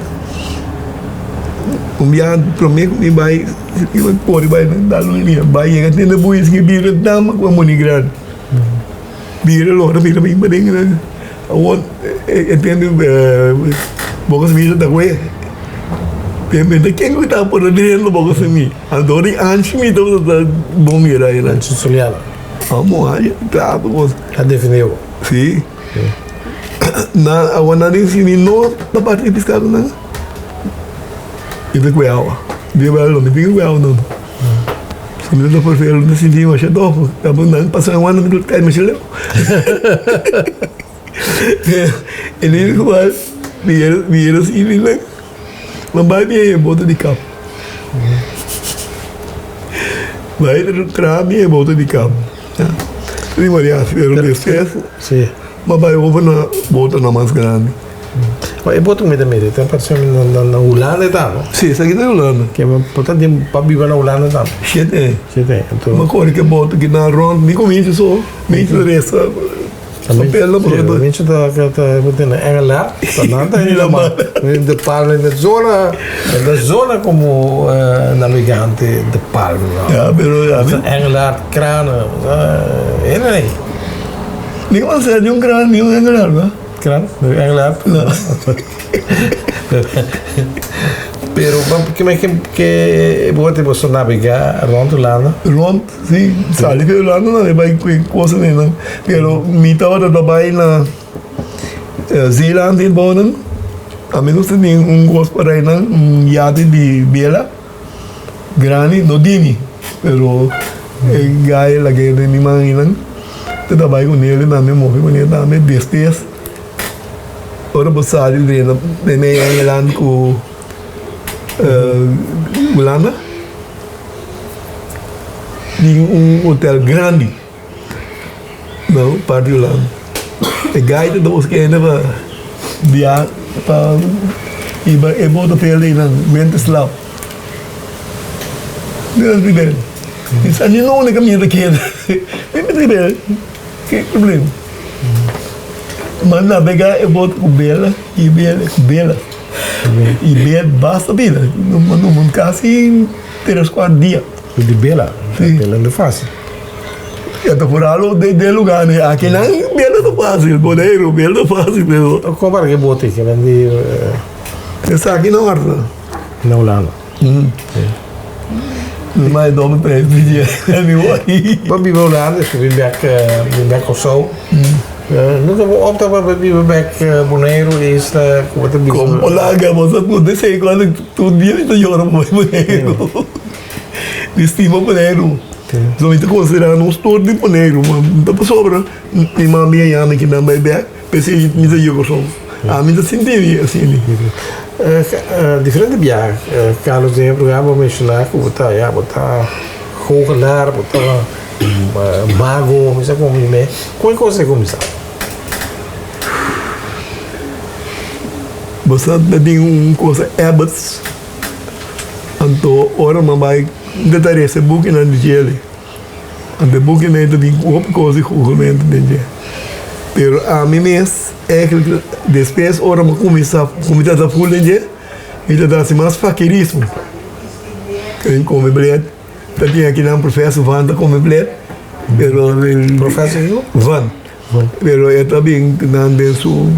Un bia prome ku mi bai. Mi bai kore bai na dal un liña bai yega te na buis ki bira dama ku a moni grandi bira lora bira bin paden nan awor e tende boka semilla ta kue te ken ku ta por adentro boka semilla anto di anchi mi tabata bon mira ayina Anchi Soliano amo anchi trato kos a defende bo si na awor nan di si mi no ta parti di piskado nan mi ta kue awa. Di bel no mi tin wèl no. Si mi ta prefer mi ta sinti masha dof. Apo nan pasa un anda mi ta kai masha leu. E li ku bai mi yera mi yera si mi nan nan bai mi e boto di kap. Bai traha mi e boto di kap. Di Mariachi pero despues mi a bai over na botonan mas grandi. E boto ku mi ta mira ta parse mi na Hulanda e ta no? Si, esaki ta na Hulanda. Ke bo ta tin pa biba na Hulanda tambe? Shete. Shete, anto. Mi a kore ku e boto aki na rònt, mi kuminsa so, mi ta resa papel na boto. Mi ta ta na Engeland, ta nan ta hila man. De Palm in de zona, in de zona komo navegante de Palm. Ja, pero ja. Engeland, kranen, hende ei. Ni un ser, ni un kran, ni un Engeland, no? Kran, ni un Engeland. No. Pero, ke ke ke bote boso navega rond Hulanda? Rond, si. Sali di Hulanda nan e bai ku e kosa einan. Pero mi tabata ta bai na Zeeland ei bonan. Ami nos ta tin un kos por einan, un yate di bela grandi, no di mi, pero e gai lag'é den mi man einan. Ta ta bai ku nel tambe, move ku nel tambe. Despues ora bo sali drenta den e eiland ku Hulanda tin un hotel grandi na parti di Hulanda. E gai ta busca hende pa bia pa hiba e boto hotel einan Winterslaap. Mi a riba el. Mi sa ni nunde kaminda ta keda. Mi a riba el. Ke problema? Ma nabegá e boto ku bela i bela ku bela. I bela basta bida. No kasi tres kuater dia. Di bela? Si. Bela no fásil. E ta por algo den lugar ne. Akinan bela ta fásil. Boneiru bela ta fásil pero. Kompara ku e boto ei kinan di. Esaki no arda. Na Hulanda. Mi mai dòbel prijs bidia mi wòrdi. Bo biba Hulanda despues bin bèk bin bèk Kòrsou. Nunka bo opta pa biba bèk Boneiru isla ku bo ta bisa. Kon bo laga bo sa ku desei kuando tur dia mi ta yora pa bai Boneiru. Mi stima Boneiru. So mi ta konsiderá nos tur di Boneiru ma no ta pasobra mi mami a yama mi kinan bai bèk p'esei mi ta yu Kòrsou. Ami ta sinti mi asina. Diferente biaha Carlos den e programa bo a menshoná ku bo ta ya bo ta goochelaar, bo ta mago, mi sa komo mi me. Kon e kos ei kuminsá? Bo sa ta tin un kos Abbots, anto ora mi a bai mi ta resa e bukinan di djele. Anto e bukinan ei ta tin hopi kos di googelmentu den dje. Pero ami mes eigenlijk despues ora mi a kuminsá ku mi ta ta ful den dje, mi ta ta hasi mas fakirismo. Ken kome bred, ta tin akinan professor Van ta kome bred, pero Professor yu? Van. Pero e ta bin nan den su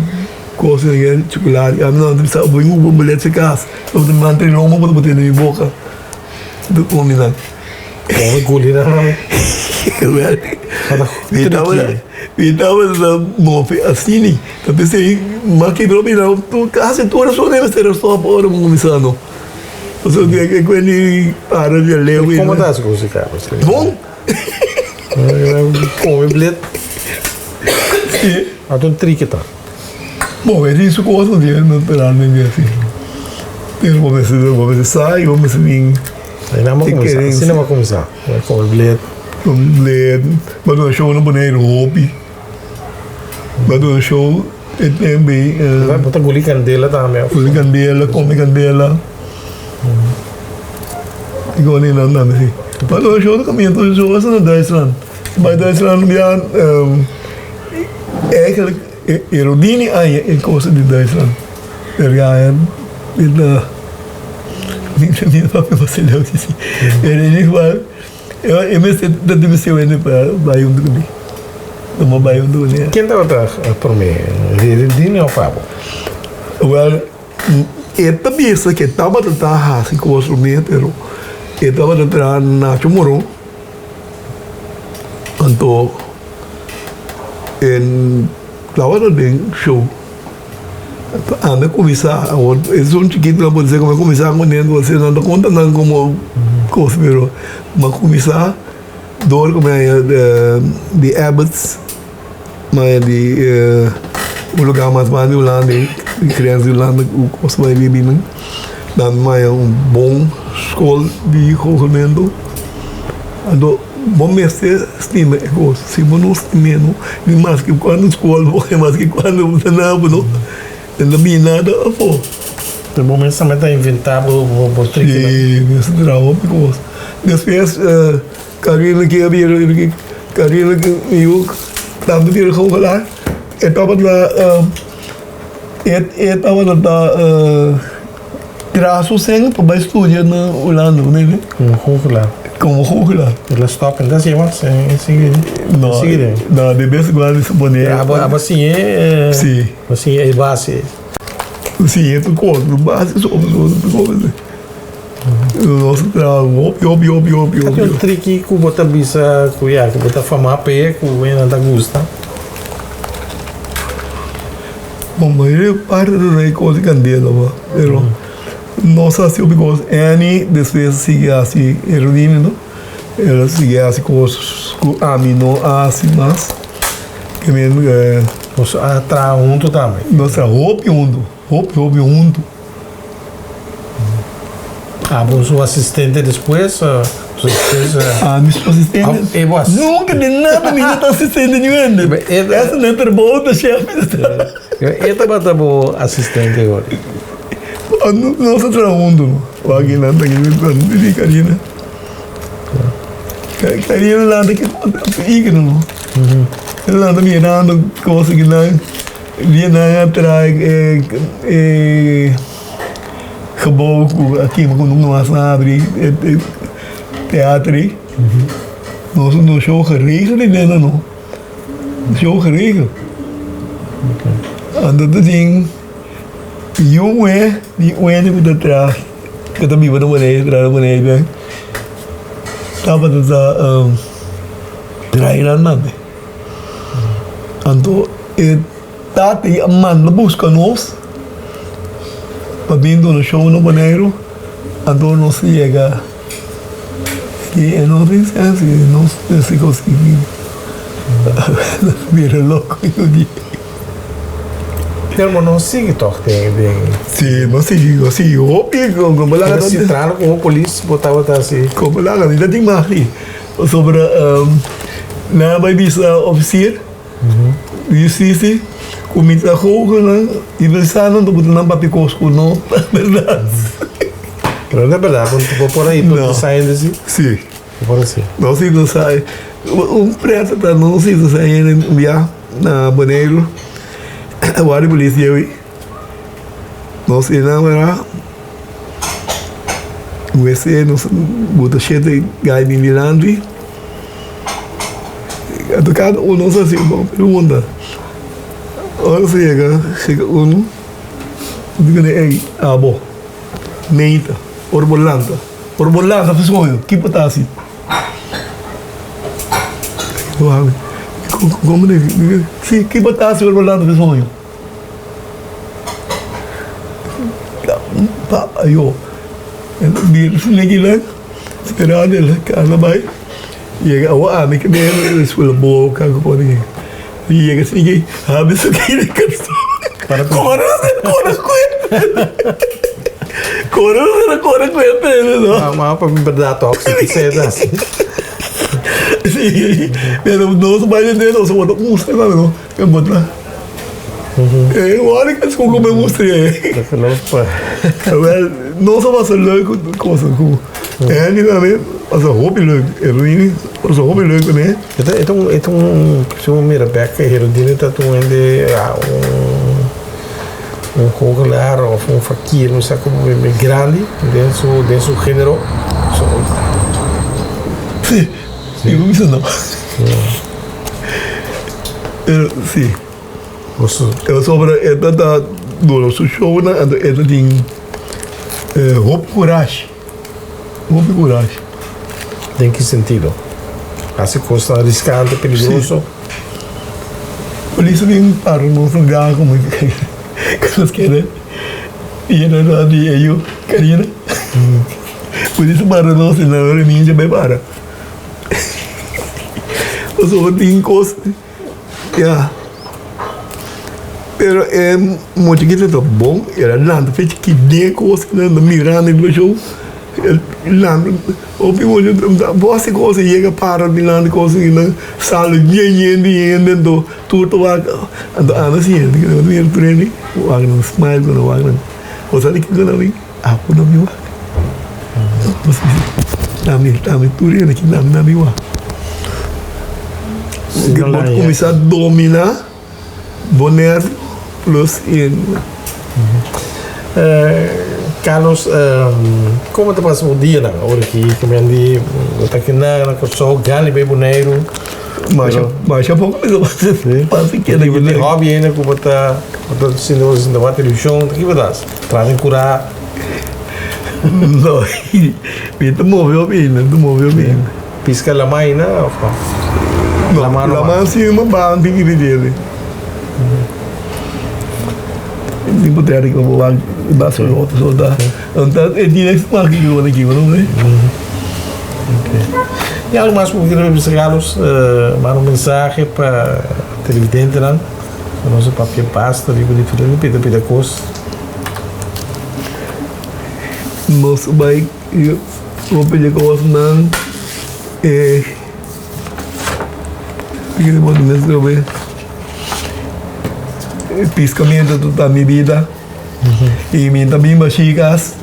kos den e chocolate. Ami no ta bisa bo bin ku bred si kas. Bo ta mantene lomba bo ta pone den mi boka. Bo ta kome nan. Kome guli nan mami. Wel, mi tabata mi tabata mofe asini. Ta pensei mas ki propi nan tur kasi tur esun nan mester a stop ora bo kuminsá no. Pasobra e kuendi para di leu. Komo ta hasi ku si kabes? Bon. Come blet. Wat un trike ta. Bon, e tin su cosnan di naturalmente así. Pero bo mester, bo mester sa y bo mester tin. Ahí nan bo cuminsa, asina bo cuminsa. Come blet. Come blet. Bo duna show na Boneiru hopi. Bo duna show e tempo ei. Bo ta guli candela tambe. Guli candela, come candela. I kon e nan tambe si. Ma nos show ta kaminda tur show esta na Duitsland. Bai Duitsland bia eigenlijk e Rodini aña e cosa di Duitsland. Pero ya mi ta mi ta papia basileu si si. Pero in ieder geval e mester ta di mester wende pa bai huntu ku mi. Tuma bai huntu ku mi. Ken tabata prome? Rodini of abo? Wel. E ta bisa ke tabata ta hasi kos promé pero e tabata traha Nacho Moron anto e tabata den show ami a kuminsá awor esun chikitu nan por bisa ku mi a kuminsá kuné entonces nan ta konta nan komo kos pero mi a kuminsá dor ku mi a haña di Abbots. Maya di un lugar mas grandi Hulanda ei, di grens di Hulanda ku kos bai bibi nan, nan maya un bon skol di googelmento. Anto bo mester stima e kos, si bo no stim'é no, ni maske kuantu skol bo bai, maske kuantu bo ta na bo no, e no bini nada afó. Bo mes tambe ta inventá bo trikinan? Si, mi mester traha hopi kos. Despues. Karina ki a bira Karina ki mi yu tambe bira goochelaar e tabata e tabata ta traha su sèn pa bai studia na Hulanda bo mende. Komo goochelaar. Komo goochelaar. El a stop en ta siña mas e sigui No no de bes cuando mi pone. Abo abo siña Si. Bo siña e base. Siña tur kos base so so so. Nos a traha hopi, hopi, hopi, hopi, Ka hopi. tin un triki ku bo ta bisa ku ya, ku bo ta famá p'e, ku nan ta gusta? Bon, mayoria parti ta traha kos di kandela bo, pero nos a hasi hopi kos. Anny despues a sigui hasi Erodine no, el a sigui hasi kos ku ami no a hasi mas. Ke men. Nos a traha huntu tambe? Nos traha hopi huntu, hopi, hopi huntu. Abo su asistente despues? Ami su asistente? Nunca di nada mi no ta asistente niun hende. Esa no e trabou ta chef mi ta traha. E tabata bo asistente ora? Nos ta traha hunto. Wak nan ta di Karina. Karina lanta ki igno no. Lanta mirando cosa ki nan. Dia nan a traha e gebouw ku a kima ku nunka mas a habri e teatro ei. Nos a duna show geregeld ei den no. Show geregeld. Anto ta tin yu muhé di un hende ku ta traha ku ta biba na Boneiru traha na Boneiru. Tabata ta trae nan tambe. Anto e tata a manda buska nos pa bin duna show na Boneiru. Anto nos a yega i e no tin sensi, nos mester konsigi bira loko un dia. Pero bo no sigui tòg den den. Si, no sigui, no sigui hopi con con balaga. Si trahando como polis bo tabata hasi. Con balaga mi ta tin mas di pasobra nan a bai bisa ofisier di hustisia ku mi ta hogenan i bisa nan ta buta nan papia kos ku no ta bèrdat. Pero no ta bèrdat bo por a hipnotisá hende si? Si. Bo por hasi. Nos hipnotisá un prèt ta nos hipnotisá hende un bia. Na Boneiru wak di polis djewi nos enamorá wc nos buta shete gai bin dilanti anto kada uno nos hasi un pregunta ora nos yega chega uno di kuné ey abo neita ora bo lanta ora bo lanta su soño kiko ta hasi. Si, ki bo ta hasi ora bo lanta di soño? Papa yo bira su nekinan spera el kasa bai yega awo ami ke bebe escuela boka ku por yega sigui habri su kiri karson kore kore Kore kore kore ku e pele no. Ma pa mi berdad tok si ki seta asi. Si, pero nos bai den den nos bota mustra tambe no, e bota. E wou di ku ku me mustra e. Ta geloof pa. Wel, nos a pasa leuk kosa ku Andy tambe pasa hopi leuk, Erwin pasa hopi leuk kuné. E ta e ta un e ta un si bo mira bek Herudine ta un hende un. Un goochelaar of un fakir, no sa como mi grandi den su den su genero. So, Sí, sí. Mi bisa no. Pero sí. Boso. Pero sobre e ta ta duna su shownan anto e ta tin hopi kurashi. Hopi kurashi. Den ki sentido? Hasi kosnan riskante, peligroso? Sí. Polis a bin para nos un biaha como que nos kere yena na di e yu Karina. Polis a para nos y nan reninja bai para. Pasobra tin kos ya. Pero e mucha ta bon, el a lanta fecha ki den kos nan ta mirando riba show. Lanta hopi mucha ta bo hasi cosa yega para dilanti cosa y nan sali bien yen di hende anto tur ta wak anto anda si hende ku nan mira tur hende wak nan smile ku nan wak nan bo sa di kiko nan bin apo nan bin wak ami ami tur hende ki nan nan bin wak bo ta kuminsá domina. Bo nervio plus e. Carlos, como ta pasa bo dianan ora ki ki men di bo ta kina na Kòrsou, gana bay Boneiru? Masha, masha poko mi ta pasa pasa keda Bo tin hobby ainda ku bo ta bo ta sinta bo ta sinta wak televishon, ki bo ta hasi? Traha den kurá? No, mi ta move hopi ainda, mi ta move hopi ainda. Pisca lama ainda of no? No, lama si mi baha un tiki di dele. Tin por tera ku bo wak basa roto so ta. Anta e dia e smak ki bo aki bo no ve. Tin algo mas ku bo kere bisa Carlos? Manda un mensahe pa televidentenan. Nos a papia basta riba diferente pida pida kos. Nos bai hopi di kosnan e Piscamento ta mi bida y mi ta bin bashi cas.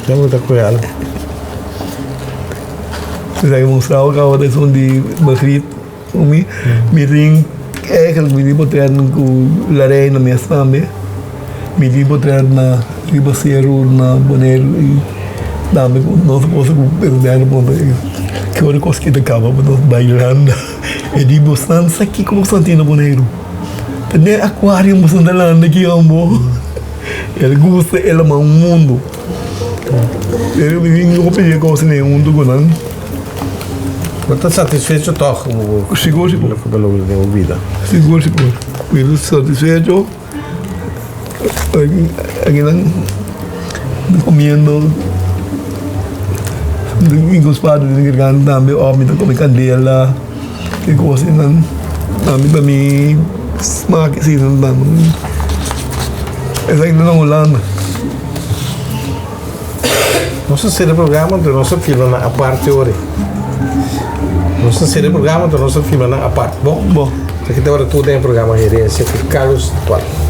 Ya bo ta coge algo. Esaki mostrabo caba ta esun di Magritte cu mi. Mi tin eigenlijk mi tin potret cu La Reina mes tambe. Mi tin potret na riba Seru na Boneiru y tambe cu nos a cosa cu presidente a puntra ki ora cos ki ta caba pa nos bailando. E di bosan sa kiko bosan tin na Boneiru? Ta den aquarium bosan ta landa aki ambo. El gusta el ama un mundo. Pero mi no pidi cos den hunto cu nan. Bo ta satisfecho tòg ku Sigur, sigur. loke bo a logra den bo bida? Sigur, sigur. Mi ta satisfecho. Akinan komiendo mi ku spada den garganta tambe òf mi ta kome kandela e kosnan tambe pa mi smak asina tambe esaki ta na Hulanda. Nos a sera programa anto nos a filma nan aparte ora. Nos a sera programa anto nos a filma nan apart. Bon? Bon. Aki tabata tur den e programa Herencia ku Carlos Duarte.